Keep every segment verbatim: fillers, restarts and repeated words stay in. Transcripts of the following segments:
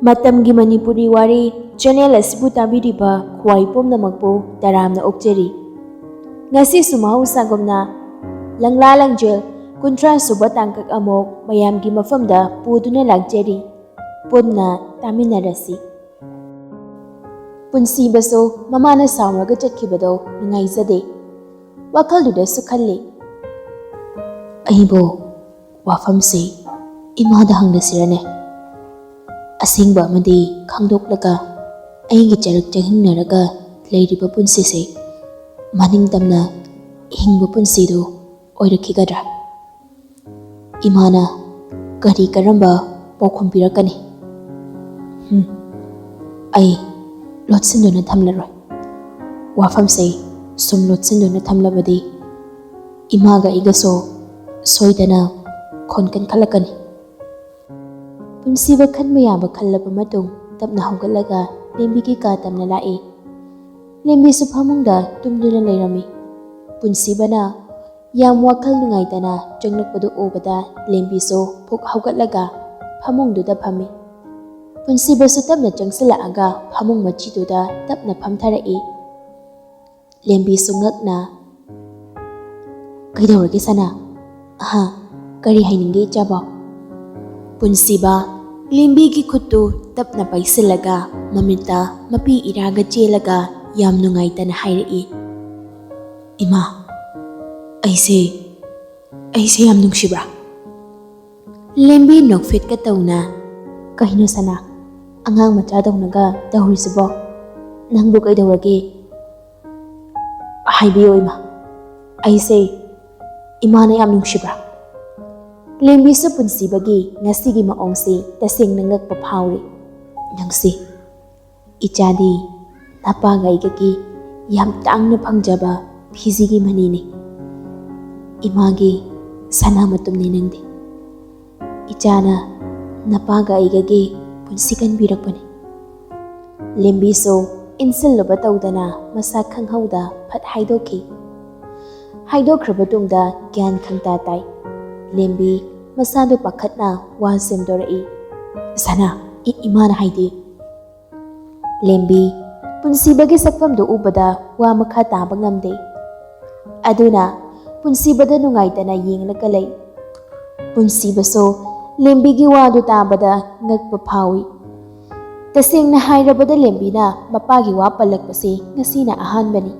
ꯃꯇꯝꯒꯤ ꯃꯅꯤꯄꯨꯔꯤ ꯋꯥꯔꯤ ꯆꯦꯅꯦꯜ ꯑꯁꯤꯕꯨ ꯇꯥꯕꯤꯔꯤꯕ ꯈ꯭ꯋꯥꯏ ꯄꯨꯝꯅꯃꯛꯄꯨ ꯇꯔꯥꯝꯅ ꯑꯣꯛꯆꯔꯤ꯫ ꯉꯁꯤꯁꯨ ꯃꯍꯧꯁꯥꯒꯨꯝꯅ ꯂꯪꯂꯥ ꯂꯪꯖꯦꯜ ꯀꯨꯟꯊ꯭ꯔꯥ ꯁꯨꯕ ꯇꯥꯡꯀꯛ ꯑꯃꯨꯛ ꯃꯌꯥꯝꯒꯤ ꯃꯐꯝꯗ ꯄꯨꯗꯨꯅ ꯂꯥꯛꯆꯔꯤ꯫ ꯄꯨꯟꯅ ꯇꯥꯃꯤꯟꯅꯔꯁꯤ꯫ ꯄꯨꯟꯁꯤꯕꯁꯨ ꯃꯃꯥꯅ ꯁꯥꯎꯔꯒ ꯆꯠꯈꯤꯕꯗꯣ ꯅꯨꯡꯉꯥꯏꯖꯗꯦ꯫ ꯋꯥꯈꯜꯗꯨꯗꯁꯨ ꯈꯜꯂꯤ, "ꯑꯩꯕꯨ ꯋꯥꯐꯝꯁꯤ ꯏꯃꯥꯗ ꯍꯪꯂꯁꯤꯔꯅꯦ? ꯑꯁꯦꯡꯕ ꯑꯃꯗꯤ ꯈꯪꯗꯣꯛꯂꯒ ꯑꯩꯒꯤ ꯆꯔꯛ ꯆꯍꯤꯡꯅꯔꯒ ꯂꯩꯔꯤꯕ ꯄꯨꯟꯁꯤꯁꯦ ꯃꯅꯤꯡ ꯇꯝꯅ ꯍꯤꯡꯕ ꯄꯨꯟꯁꯤꯗꯨ ꯑꯣꯏꯔꯛꯈꯤꯒꯗ꯭ꯔꯥ? ꯏꯃꯥꯅ ꯀꯔꯤ ꯀꯔꯝꯕ ꯄꯥꯎꯈꯨꯝ ꯄꯤꯔꯛꯀꯅꯤ? ꯍꯝ, ꯑꯩ ꯂꯣꯠꯁꯤꯟꯗꯨꯅ ꯊꯝꯂꯔꯣꯏ꯫ ꯋꯥꯐꯝꯁꯦ ꯁꯨꯝ ꯂꯣꯠꯁꯤꯟꯗꯨꯅ ꯊꯝꯂꯕꯗꯤ ꯏꯃꯥꯒ ꯑꯩꯒꯁꯨ ꯁꯣꯏꯗꯅ ꯈꯣꯟ ꯀꯟꯈꯠꯂꯛꯀꯅꯤ꯫" ꯄꯨꯟꯁꯤꯕ ꯈꯟꯕ ꯌꯥꯕ ꯈꯜꯂꯕ ꯃꯇꯨꯡ ꯇꯞꯅ ꯍꯧꯒꯠꯂꯒ ꯂꯦꯝꯕꯤꯒꯤ ꯀꯥ ꯇꯝꯅ ꯂꯥꯛꯏ꯫ ꯂꯦꯝꯕꯤꯁꯨ ꯐꯃꯨꯡꯗ ꯇꯨꯝꯗꯨꯅ ꯂꯩꯔꯝꯃꯤ꯫ ꯄꯨꯟꯁꯤꯕꯅ ꯌꯥꯝ ꯋꯥꯈꯜ ꯅꯨꯡꯉꯥꯏꯇꯅ ꯆꯪꯂꯛꯄꯗꯨ ꯎꯕꯗ ꯂꯦꯝꯕꯤꯁꯨ ꯐꯨꯛ ꯍꯧꯒꯠꯂꯒ ꯐꯃꯨꯡꯗꯨꯗ ꯐꯝꯃꯤ꯫ ꯄꯨꯟꯁꯤꯕꯁꯨ ꯇꯞꯅ ꯆꯪꯁꯤꯜꯂꯛꯑꯒ ꯐꯃꯨꯡ ꯃꯆꯤꯗꯨꯗ ꯇꯞꯅ ꯐꯝꯊꯔꯛꯏ꯫ ꯂꯦꯝꯕꯤꯁꯨ ꯉꯛꯅ, "ꯀꯩꯗꯧꯔꯒꯦ ꯁꯅꯥ? ꯑꯍꯥ, ꯀꯔꯤ ꯍꯥꯏꯅꯤꯡꯒꯦ ꯏꯆꯥꯕꯣ?" ꯄꯨꯟꯁꯤꯕ ꯂꯦꯝꯕꯤꯒꯤ ꯈꯨꯠꯇꯨ ꯇꯞꯅ ꯄꯥꯏꯁꯤꯜꯂꯒ ꯃꯃꯤꯠꯇ ꯃꯄꯤ ꯏꯔꯥꯒ ꯆꯦꯜꯂꯒ ꯌꯥꯝ ꯅꯨꯡꯉꯥꯏꯇꯅ ꯍꯥꯏꯔꯛꯏ, "ꯏꯃꯥ, ꯑꯩꯁꯦ, ꯑꯩꯁꯦ ꯌꯥꯝ ꯅꯨꯡꯁꯤꯕ꯭ꯔꯥ?" ꯂꯦꯝꯕꯤ ꯅꯣꯛꯐꯦꯠꯀ ꯇꯧꯅ, "ꯀꯩꯅꯣ ꯁꯅꯥ, ꯑꯉꯥꯡ ꯃꯆꯥꯗꯧꯅꯒ ꯇꯧꯔꯤꯁꯤꯕꯣ? ꯅꯪꯕꯨ ꯀꯩꯗꯧꯔꯒꯦ? ꯍꯥꯏꯕꯤꯌꯣ ꯏꯃꯥ, ꯑꯩꯁꯦ ꯏꯃꯥꯅ ꯌꯥꯝ ꯅꯨꯡꯁꯤꯕ꯭ꯔꯥ?" ꯂꯦꯝꯕꯤꯁꯨ ꯄꯨꯟꯁꯤꯕꯒꯤ ꯉꯁꯤꯒꯤ ꯃꯑꯣꯡꯁꯤ ꯇꯁꯦꯡꯅ ꯉꯛꯄ ꯐꯥꯎꯔꯤ꯫ "ꯅꯪꯁꯤ, ꯏꯆꯥꯗꯤ ꯅꯄꯥꯒ ꯑꯩꯒꯒꯤ ꯌꯥꯝ ꯇꯥꯡꯅ ꯐꯪꯖꯕ ꯐꯤꯖꯤꯒꯤ ꯃꯅꯤꯅꯤ꯫ ꯏꯃꯥꯒꯤ ꯁꯅꯥ ꯃꯇꯨꯝꯅꯤ ꯅꯪꯗꯤ꯫ ꯏꯆꯥꯅ ꯅꯄꯥꯒ ꯑꯩꯒꯒꯤ ꯄꯨꯟꯁꯤ ꯀꯟꯕꯤꯔꯛꯄꯅꯤ꯫" ꯂꯦꯝꯕꯤꯁꯨ ꯏꯟꯁꯤꯜꯂꯨꯕ ꯇꯧꯗꯅ ꯃꯁꯥ ꯈꯪꯍꯧꯗ ꯐꯠ ꯍꯥꯏꯗꯣꯛꯈꯤ꯫ ꯍꯥꯏꯗꯣꯛꯈ꯭ꯔꯕ ꯇꯨꯡꯗ ꯒ꯭ꯌꯥꯟ ꯈꯪꯇꯥ ꯇꯥꯏ꯫ ꯂꯦꯝꯕꯤ ꯃꯁꯥꯗꯨ ꯄꯥꯈꯠꯅ ꯋꯥ ꯁꯦꯝꯗꯣꯔꯛꯏ, "ꯁꯅꯥ, ꯏ-, ꯏꯃꯥꯅ ꯍꯥꯏꯗꯤ, "ꯂꯦꯝꯕꯤ, ꯄꯨꯟꯁꯤꯕꯒꯤ ꯁꯛꯐꯝꯗꯨ ꯎꯕꯗ ꯋꯥ ꯃꯈꯥ ꯇꯥꯕ ꯉꯝꯗꯦ꯫ ꯑꯗꯨꯅ ꯄꯨꯟꯁꯤꯕꯗ ꯅꯨꯡꯉꯥꯏꯇꯅ ꯌꯦꯡꯂꯒ ꯂꯩ꯫" ꯄꯨꯟꯁꯤꯕꯁꯨ ꯂꯦꯝꯕꯤꯒꯤ ꯋꯥꯗꯨ ꯇꯥꯕꯗ ꯉꯛꯄ ꯐꯥꯎꯏ꯫ ꯇꯁꯦꯡꯅ ꯍꯥꯏꯔꯕꯗ ꯂꯦꯝꯕꯤꯅ ꯃꯄꯥꯒꯤ ꯋꯥ ꯄꯜꯂꯛꯄꯁꯤ ꯉꯁꯤꯅ ꯑꯍꯥꯟꯕꯅꯤ꯫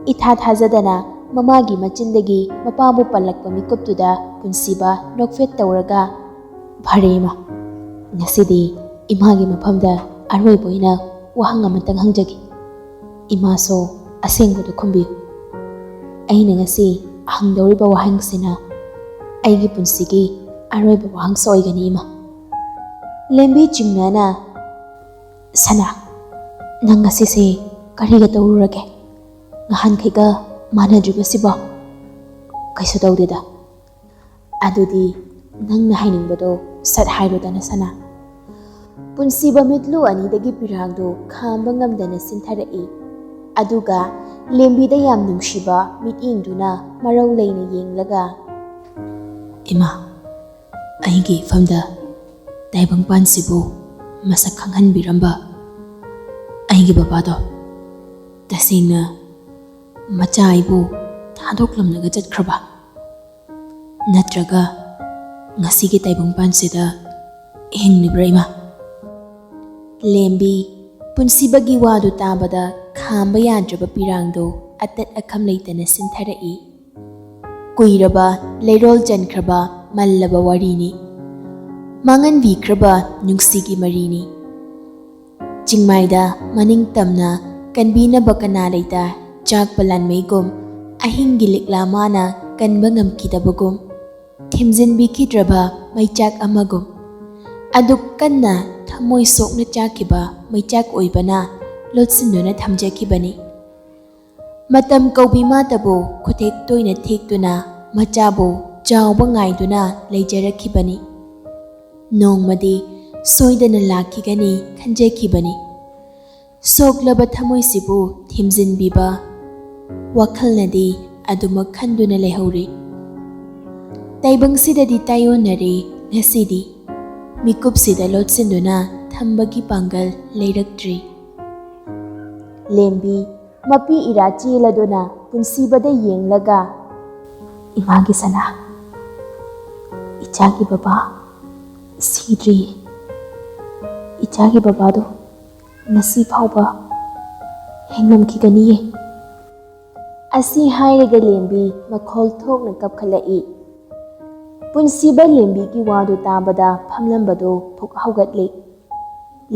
ꯏꯊꯥ ꯊꯥꯖꯗꯅ ꯃꯃꯥꯒꯤ ꯃꯆꯤꯟꯗꯒꯤ ꯃꯄꯥꯕꯨ ꯄꯜꯂꯛꯄ ꯃꯤꯀꯨꯞꯇꯨꯗ ꯄꯨꯟꯁꯤꯕ ꯅꯣꯛꯐꯦꯠ ꯇꯧꯔꯒ, "ꯐꯔꯦ ꯏꯃꯥ, ꯉꯁꯤꯗꯤ ꯏꯃꯥꯒꯤ ꯃꯐꯝꯗ ꯑꯔꯣꯏꯕ ꯑꯣꯏꯅ ꯋꯥꯍꯪ ꯑꯃꯇꯪ ꯍꯪꯖꯒꯦ꯫ ꯏꯃꯥꯁꯨ ꯑꯁꯦꯡꯕꯗꯨ ꯈꯨꯝꯕꯤꯌꯨ꯫ ꯑꯩꯅ ꯉꯁꯤ ꯍꯪꯗꯧꯔꯤꯕ ꯋꯥꯍꯪꯁꯤꯅ ꯑꯩꯒꯤ ꯄꯨꯟꯁꯤꯒꯤ ꯑꯔꯣꯏꯕ ꯋꯥꯍꯪꯁꯨ ꯑꯣꯏꯒꯅꯤ ꯏꯃꯥ꯫" ꯂꯦꯝꯕꯤ ꯆꯤꯡꯅꯅ, "ꯁꯅꯥ, ꯅꯪ ꯉꯁꯤꯁꯦ ꯀꯔꯤꯒ ꯇꯧꯔꯨꯔꯒꯦ? ꯅꯍꯥꯟꯈꯩꯒ ꯃꯥꯟꯅꯗ꯭ꯔꯤꯕꯁꯤꯕꯣ?" "ꯀꯩꯁꯨ ꯇꯧꯗꯦꯗ꯫" "ꯑꯗꯨꯗꯤ ꯅꯪꯅ ꯍꯥꯏꯅꯤꯡꯕꯗꯣ ꯁꯠ ꯍꯥꯏꯔꯣꯗꯅ ꯁꯅꯥ꯫" ꯄꯨꯟꯁꯤꯕ ꯃꯤꯠꯂꯨ ꯑꯅꯤꯗꯒꯤ ꯄꯤꯔꯥꯡꯗꯨ ꯈꯥꯝꯕ ꯉꯝꯗꯅ ꯆꯤꯟꯊꯔꯛꯏ꯫ ꯑꯗꯨꯒ ꯂꯦꯝꯕꯤꯗ ꯌꯥꯝ ꯅꯨꯡꯁꯤꯕ ꯃꯤꯠꯌꯦꯡꯗꯨꯅ ꯃꯔꯧ ꯂꯩꯅ ꯌꯦꯡꯂꯒ, "ꯏꯃꯥ, ꯑꯩꯒꯤ ꯏꯐꯝꯗ ꯇꯥꯏꯕꯪꯄꯥꯟꯁꯤꯕꯨ ꯃꯁꯛ ꯈꯪꯍꯟꯕꯤꯔꯝꯕ ꯑꯩꯒꯤ ꯕꯕꯥꯗꯣ ꯇꯁꯦꯡꯅ ꯃꯆꯥ ꯑꯩꯕꯨ ꯊꯥꯗꯣꯛꯂꯝꯂꯒ ꯆꯠꯈ꯭ꯔꯕ? ꯅꯠꯇ꯭ꯔꯒ ꯉꯁꯤꯒꯤ ꯇꯥꯏꯕꯪꯄꯥꯟꯁꯤꯗ ꯍꯤꯡꯂꯤꯕ꯭ꯔꯥ ꯏꯃꯥ?" ꯂꯦꯝꯕꯤ, ꯄꯨꯟꯁꯤꯕꯒꯤ ꯋꯥꯗꯨ ꯇꯥꯕꯗ ꯈꯥꯝꯕ ꯌꯥꯗ꯭ꯔꯕ ꯄꯤꯔꯥꯡꯗꯣ ꯑꯇꯠ ꯑꯈꯝ ꯂꯩꯇꯅ ꯆꯤꯟꯊꯔꯛꯏ꯫ ꯀꯨꯏꯔꯕ ꯂꯩꯔꯣꯜ ꯆꯟꯈ꯭ꯔꯕ ꯃꯜꯂꯕ ꯋꯥꯔꯤꯅꯤ꯫ ꯃꯥꯡꯍꯟꯕꯤꯈ꯭ꯔꯕ ꯅꯨꯡꯁꯤꯒꯤ ꯃꯔꯤꯅꯤ꯫ ꯆꯤꯡꯃꯥꯏꯗ ꯃꯅꯤꯡ ꯇꯝꯅ ꯀꯟꯕꯤꯅꯕ ꯀꯅꯥ ꯂꯩꯇ ꯆꯥꯛꯄ ꯂꯥꯟꯃꯩꯒꯨꯝ, ꯑꯍꯤꯡꯒꯤ ꯂꯤꯛꯂꯥ ꯃꯥꯅ ꯀꯟꯕ ꯉꯝꯈꯤꯗꯕꯒꯨꯝ, ꯊꯤꯝꯖꯤꯟꯕꯤꯈꯤꯗ꯭ꯔꯕ ꯃꯩꯆꯥꯛ ꯑꯃꯒꯨꯝ, ꯑꯗꯨꯛ ꯀꯟꯅ ꯊꯃꯣꯏ ꯁꯣꯛꯅ ꯆꯥꯛꯈꯤꯕ ꯃꯩꯆꯥꯛ ꯑꯣꯏꯕꯅ ꯂꯣꯠꯁꯤꯟꯗꯨꯅ ꯊꯝꯖꯈꯤꯕꯅꯤ꯫ ꯃꯇꯝ ꯀꯧꯕꯤ ꯃꯥꯇꯕꯨ ꯈꯨꯊꯦꯛ ꯇꯣꯏꯅ ꯊꯦꯛꯇꯨꯅ ꯃꯆꯥꯕꯨ ꯆꯥꯎꯕ ꯉꯥꯏꯗꯨꯅ ꯂꯩꯖꯔꯛꯈꯤꯕꯅꯤ꯫ ꯅꯣꯡꯃꯗꯤ ꯁꯣꯏꯗꯅ ꯂꯥꯛꯈꯤꯒꯅꯤ ꯈꯟꯖꯈꯤꯕꯅꯤ꯫ ꯁꯣꯛꯂꯕ ꯊꯃꯣꯏꯁꯤꯕꯨ ꯊꯦꯝꯖꯤꯟꯕꯤꯕ ꯋꯥꯈꯜꯅꯗꯤ ꯑꯗꯨꯃꯛ ꯈꯟꯗꯨꯅ ꯂꯩꯍꯧꯔꯤ꯫ ꯇꯥꯏꯕꯪꯁꯤꯗꯗꯤ ꯇꯥꯏꯑꯣꯟꯅꯔꯦ ꯉꯁꯤꯗꯤ꯫ ꯃꯤꯀꯨꯞꯁꯤꯗ ꯂꯣꯠꯁꯤꯟꯗꯨꯅ ꯊꯝꯕꯒꯤ ꯄꯥꯡꯒꯜ ꯂꯩꯔꯛꯇ꯭ꯔꯤ꯫ ꯂꯦꯝꯕꯤ ꯃꯄꯤ ꯏꯔꯥ ꯆꯦꯜꯂꯗꯨꯅ ꯄꯨꯟꯁꯤꯕꯗ ꯌꯦꯡꯂꯒ, "ꯏꯃꯥꯒꯤ ꯁꯅꯥ, ꯏꯆꯥꯒꯤ ꯕꯕꯥ ꯁꯤꯗ꯭ꯔꯤ꯫ ꯏꯆꯥꯒꯤ ꯕꯕꯥꯗꯣ ꯉꯁꯤ ꯐꯥꯎꯕ ꯍꯤꯡꯂꯝꯈꯤꯒꯅꯤꯌꯦ"꯫ ꯑꯁꯤ ꯍꯥꯏꯔꯒ ꯂꯦꯝꯕꯤ ꯃꯈꯣꯜ ꯊꯣꯛꯅ ꯀꯞꯈꯠꯂꯛꯏ꯫ ꯄꯨꯟꯁꯤꯕ ꯂꯦꯝꯕꯤꯒꯤ ꯋꯥꯗꯨ ꯇꯥꯕꯗ ꯐꯝꯂꯝꯕꯗꯨ ꯐꯨꯛ ꯍꯧꯒꯠꯂꯤ꯫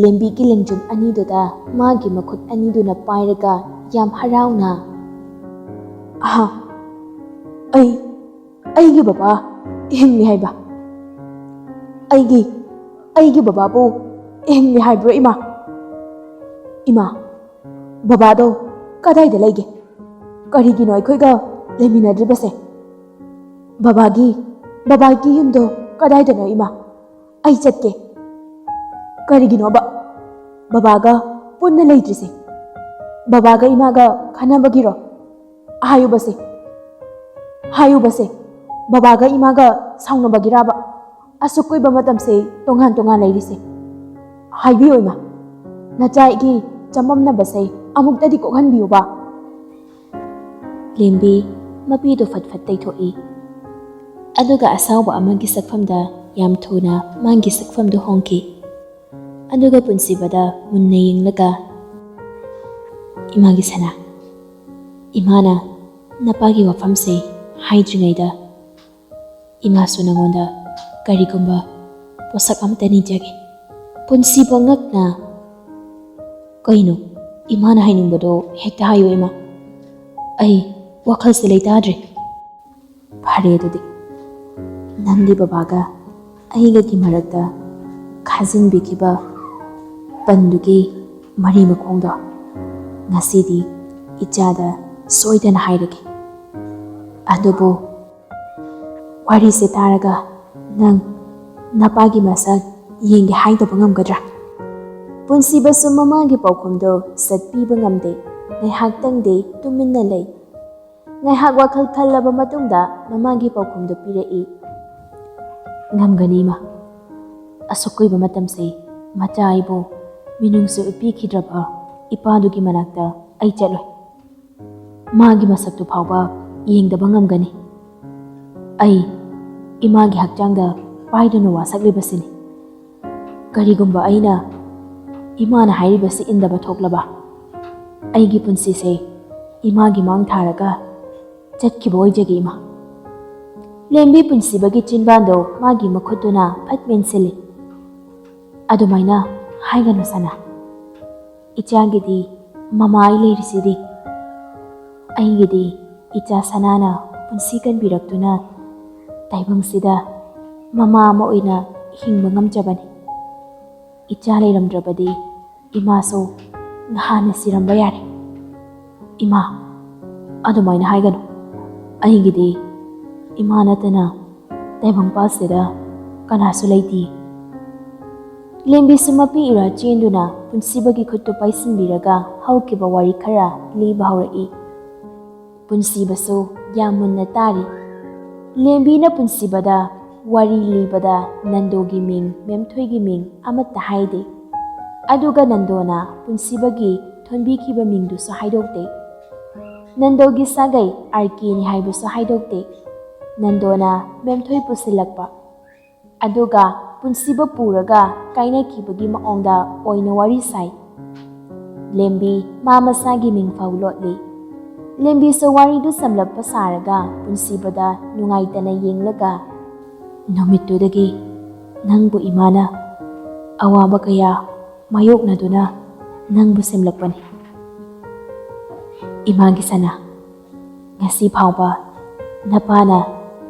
ꯂꯦꯝꯕꯤꯒꯤ ꯂꯦꯡꯖꯨꯝ ꯑꯅꯤꯗꯨꯗ ꯃꯥꯒꯤ ꯃꯈꯨꯠ ꯑꯅꯤꯗꯨꯅ ꯄꯥꯏꯔꯒ ꯌꯥꯝ ꯍꯔꯥꯎꯅ, "ꯑꯍꯥ, ꯑꯩ, ꯑꯩꯒꯤ ꯕꯕꯥ ꯍꯤꯡꯂꯤ ꯍꯥꯏꯕ? ꯑꯩꯒꯤ, ꯑꯩꯒꯤ ꯕꯕꯥꯕꯨ ꯍꯤꯡꯂꯤ ꯍꯥꯏꯕ꯭ꯔꯣ, ꯏꯃꯥ? ꯏꯃꯥ, ꯕꯕꯥꯗꯣ ꯀꯗꯥꯏꯗ ꯂꯩꯒꯦ? ꯀꯔꯤꯒꯤꯅꯣ ꯑꯩꯈꯣꯏꯒ ꯂꯩꯃꯤꯟꯅꯗ꯭ꯔꯤꯕꯁꯦ? ꯕꯕꯥꯒꯤ, ꯕꯕꯥꯒꯤ ꯌꯨꯝꯗꯣ ꯀꯗꯥꯏꯗꯅꯣ, ꯏꯃꯥ? ꯑꯩ ꯆꯠꯀꯦ"꯫ "ꯀꯔꯤꯒꯤꯅꯣꯕ ꯕꯕꯥꯒ ꯄꯨꯟꯅ ꯂꯩꯇ꯭ꯔꯤꯁꯦ? ꯕꯕꯥꯒ ꯏꯃꯥꯒ ꯈꯟꯅꯕꯒꯤꯔꯣ? ꯍꯥꯏꯌꯨꯕꯁꯦ, ꯍꯥꯏꯌꯨꯕꯁꯦ, ꯕꯕꯥꯒ ꯏꯃꯥꯒ ꯁꯥꯎꯅꯕꯒꯤꯔꯕ ꯑꯁꯨꯛ ꯀꯨꯏꯕ ꯃꯇꯝꯁꯦ ꯇꯣꯉꯥꯟ ꯇꯣꯉꯥꯟ ꯂꯩꯔꯤꯁꯦ? ꯍꯥꯏꯕꯤꯌꯨ, ꯏꯃꯥ, ꯅꯆꯥꯒꯤ ꯆꯃꯝꯅꯕꯁꯦ ꯑꯃꯨꯛꯇꯗꯤ ꯀꯣꯛꯍꯟꯕꯤꯌꯨꯕ"꯫ ꯂꯦꯝꯕꯤ ꯃꯄꯤꯗꯨ ꯐꯠ ꯐꯠ ꯇꯩꯊꯣꯛꯏ꯫ ꯑꯗꯨꯒ ꯑꯁꯥꯎꯕ ꯑꯃꯒꯤ ꯁꯛꯐꯝꯗ ꯌꯥꯝ ꯊꯨꯅ ꯃꯥꯒꯤ ꯁꯛꯐꯝꯗꯨ ꯍꯣꯡꯈꯤ꯫ ꯑꯗꯨꯒ ꯄꯨꯟꯁꯤꯕꯗ ꯃꯨꯟꯅ ꯌꯦꯡꯂꯒ, "ꯏꯃꯥꯒꯤ ꯁꯅꯥ, ꯏꯃꯥꯅ ꯅꯄꯥꯒꯤ ꯋꯥꯐꯝꯁꯦ ꯍꯥꯏꯗ꯭ꯔꯤꯉꯩꯗ ꯏꯃꯥꯁꯨ ꯅꯉꯣꯟꯗ ꯀꯔꯤꯒꯨꯝꯕ ꯄꯣꯠꯁꯛ ꯑꯃꯇ ꯅꯤꯖꯒꯦ"꯫ ꯄꯨꯟꯁꯤꯕ ꯉꯛꯅ, "ꯀꯩꯅꯣ? ꯏꯃꯥꯅ ꯍꯥꯏꯅꯤꯡꯕꯗꯣ ꯍꯦꯛꯇ ꯍꯥꯏꯌꯨ, ꯏꯃꯥ꯫ ꯑꯩ ꯋꯥꯈꯜꯁꯦ ꯂꯩꯇꯥꯗ꯭ꯔꯦ"꯫ "ꯐꯔꯦ ꯑꯗꯨꯗꯤ, ꯅꯪꯒꯤ ꯕꯕꯥꯒ ꯑꯩꯒꯒꯤ ꯃꯔꯛꯇ ꯈꯥꯖꯤꯟꯕꯤꯈꯤꯕ ꯄꯟꯗꯨꯒꯤ ꯃꯔꯤ ꯃꯈꯣꯡꯗꯣ ꯉꯁꯤꯗꯤ ꯏꯆꯥꯗ ꯁꯣꯏꯗꯅ ꯍꯥꯏꯔꯒꯦ꯫ ꯑꯗꯨꯕꯨ ꯋꯥꯔꯤꯁꯦ ꯇꯥꯔꯒ ꯅꯪ ꯅꯄꯥꯒꯤ ꯃꯁꯛ ꯌꯦꯡꯒꯦ ꯍꯥꯏꯗꯕ ꯉꯝꯒꯗ꯭ꯔꯥ?" ꯄꯨꯟꯁꯤꯕꯁꯨ ꯃꯃꯥꯒꯤ ꯄꯥꯎꯈꯨꯝꯗꯣ ꯆꯠꯄꯤꯕ ꯉꯝꯗꯦ꯫ ꯉꯥꯏꯍꯥꯛꯇꯪꯗꯤ ꯇꯨꯃꯤꯟꯅ ꯂꯩ꯫ ꯉꯥꯏꯍꯥꯛ ꯋꯥꯈꯜ ꯈꯜꯂꯕ ꯃꯇꯨꯡꯗ ꯃꯃꯥꯒꯤ ꯄꯥꯎꯈꯨꯝꯗꯨ ꯄꯤꯔꯛꯏ, "ꯉꯝꯒꯅꯤ, ꯏꯃꯥ꯫ ꯑꯁꯨꯛ ꯀꯨꯏꯕ ꯃꯇꯝꯁꯦ ꯃꯆꯥ ꯑꯩꯕꯨ ꯃꯤꯅꯨꯡꯁꯤ ꯎꯠꯄꯤꯈꯤꯗ꯭ꯔꯕ ꯏꯄꯥꯗꯨꯒꯤ ꯃꯅꯥꯛꯇ ꯑꯩ ꯆꯠꯂꯣꯏ꯫ ꯃꯥꯒꯤ ꯃꯁꯛꯇꯨ ꯐꯥꯎꯕ ꯌꯦꯡꯗꯕ ꯉꯝꯒꯅꯤ꯫ ꯑꯩ ꯏꯃꯥꯒꯤ ꯍꯛꯆꯥꯡꯗ ꯄꯥꯏꯗꯨꯅ ꯋꯥꯁꯛꯂꯤꯕꯁꯤꯅꯤ꯫ ꯀꯔꯤꯒꯨꯝꯕ ꯑꯩꯅ ꯏꯃꯥꯅ ꯍꯥꯏꯔꯤꯕꯁꯤ ꯏꯟꯗꯕ ꯊꯣꯛꯂꯕ, ꯑꯩꯒꯤ ꯄꯨꯟꯁꯤꯁꯦ ꯏꯃꯥꯒꯤ ꯃꯥꯡ ꯊꯥꯔꯒ ꯆꯠꯈꯤꯕ ꯑꯣꯏꯖꯒꯦ, ꯏꯃꯥ꯫ ꯂꯦꯝꯕꯤ ꯄꯨꯟꯁꯤꯕꯒꯤ ꯆꯤꯟꯕꯥꯟꯗꯣ ꯃꯥꯒꯤ ꯃꯈꯨꯠꯇꯨꯅ ꯐꯠ ꯃꯦꯟꯁꯤꯜꯂꯤ꯫ "ꯑꯗꯨꯃꯥꯏꯅ ꯍꯥꯏꯒꯅꯨ, ꯁꯅꯥ꯫ ꯏꯆꯥꯒꯤꯗꯤ ꯃꯃꯥ ꯑꯩ ꯂꯩꯔꯤꯁꯤꯗꯤ꯫ ꯑꯩꯒꯤꯗꯤ ꯏꯆꯥ ꯁꯅꯥꯅ ꯄꯨꯟꯁꯤ ꯀꯟꯕꯤꯔꯛꯇꯨꯅ ꯇꯥꯏꯕꯪꯁꯤꯗ ꯃꯃꯥ ꯑꯃ ꯑꯣꯏꯅ ꯍꯤꯡꯕ ꯉꯝꯖꯕꯅꯤ꯫ ꯏꯆꯥ ꯂꯩꯔꯝꯗ꯭ꯔꯕꯗꯤ ꯏꯃꯥꯁꯨ ꯅꯍꯥꯟꯅ ꯁꯤꯔꯝꯕ ꯌꯥꯔꯦ꯫ ꯏꯃꯥ, ꯑꯗꯨꯃꯥꯏꯅ ꯍꯥꯏꯒꯅꯨ꯫ ꯑꯩꯒꯤꯗꯤ ꯏꯃꯥ ꯅꯠꯇꯅ ꯇꯥꯏꯕꯪꯄꯥꯜꯁꯤꯗ ꯀꯅꯥꯁꯨ ꯂꯩꯇꯦ꯫" ꯂꯦꯝꯕꯤꯁꯨ ꯃꯄꯤ ꯏꯔꯥ ꯆꯦꯟꯗꯨꯅ ꯄꯨꯟꯁꯤꯕꯒꯤ ꯈꯨꯠꯇꯨ ꯄꯥꯏꯁꯤꯟꯕꯤꯔꯒ ꯍꯧꯈꯤꯕ ꯋꯥꯔꯤ ꯈꯔ ꯂꯤꯕ ꯍꯧꯔꯛꯏ꯫ ꯄꯨꯟꯁꯤꯕꯁꯨ ꯌꯥꯝ ꯃꯨꯟꯅ ꯇꯥꯔꯤ꯫ ꯂꯦꯝꯕꯤꯅ ꯄꯨꯟꯁꯤꯕꯗ ꯋꯥꯔꯤ ꯂꯤꯕꯗ ꯅꯟꯗꯣꯒꯤ ꯃꯤꯡ, ꯃꯦꯝꯊꯣꯏꯒꯤ ꯃꯤꯡ ꯑꯃꯠꯇ ꯍꯥꯏꯗꯦ꯫ ꯑꯗꯨꯒ ꯅꯟꯗꯣꯅ ꯄꯨꯟꯁꯤꯕꯒꯤ ꯊꯣꯟꯕꯤꯈꯤꯕ ꯃꯤꯡꯗꯨꯁꯨ ꯍꯥꯏꯗꯣꯛꯇꯦ꯫ ꯅꯟꯗꯣꯒꯤ ꯁꯥꯒꯩ ꯑꯥꯔ ꯀꯦꯅꯤ ꯍꯥꯏꯕꯁꯨ ꯍꯥꯏꯗꯣꯛꯇꯦ꯫ ꯅꯟꯗꯣꯅ ꯃꯦꯝꯊꯣꯏ ꯄꯨꯁꯤꯜꯂꯛꯄ, ꯑꯗꯨꯒ ꯄꯨꯟꯁꯤꯕ ꯄꯨꯔꯒ ꯀꯥꯏꯅꯈꯤꯕꯒꯤ ꯃꯑꯣꯡꯗ ꯑꯣꯏꯅ ꯋꯥꯔꯤ ꯁꯥꯏ꯫ ꯂꯦꯝꯕꯤ ꯃꯥ ꯃꯁꯥꯒꯤ ꯃꯤꯡ ꯐꯥꯎ ꯂꯣꯠꯂꯤ꯫ ꯂꯦꯝꯕꯤꯁꯨ ꯋꯥꯔꯤꯗꯨ ꯁꯝꯂꯞꯄ ꯁꯥꯔꯒ ꯄꯨꯟꯁꯤꯕꯗ ꯅꯨꯡꯉꯥꯏꯇꯅ ꯌꯦꯡꯂꯒ, "ꯅꯨꯃꯤꯠꯇꯨꯗꯒꯤ ꯅꯪꯕꯨ ꯏꯃꯥꯅ ꯑꯋꯥꯕ ꯀꯌꯥ ꯃꯥꯌꯣꯛꯅꯗꯨꯅ ꯅꯪꯕꯨ ꯁꯦꯝꯂꯛꯄꯅꯤ꯫ ꯏꯃꯥꯒꯤ ꯁꯅꯥ, ꯉꯁꯤ ꯐꯥꯎꯕ ꯅꯄꯥꯅ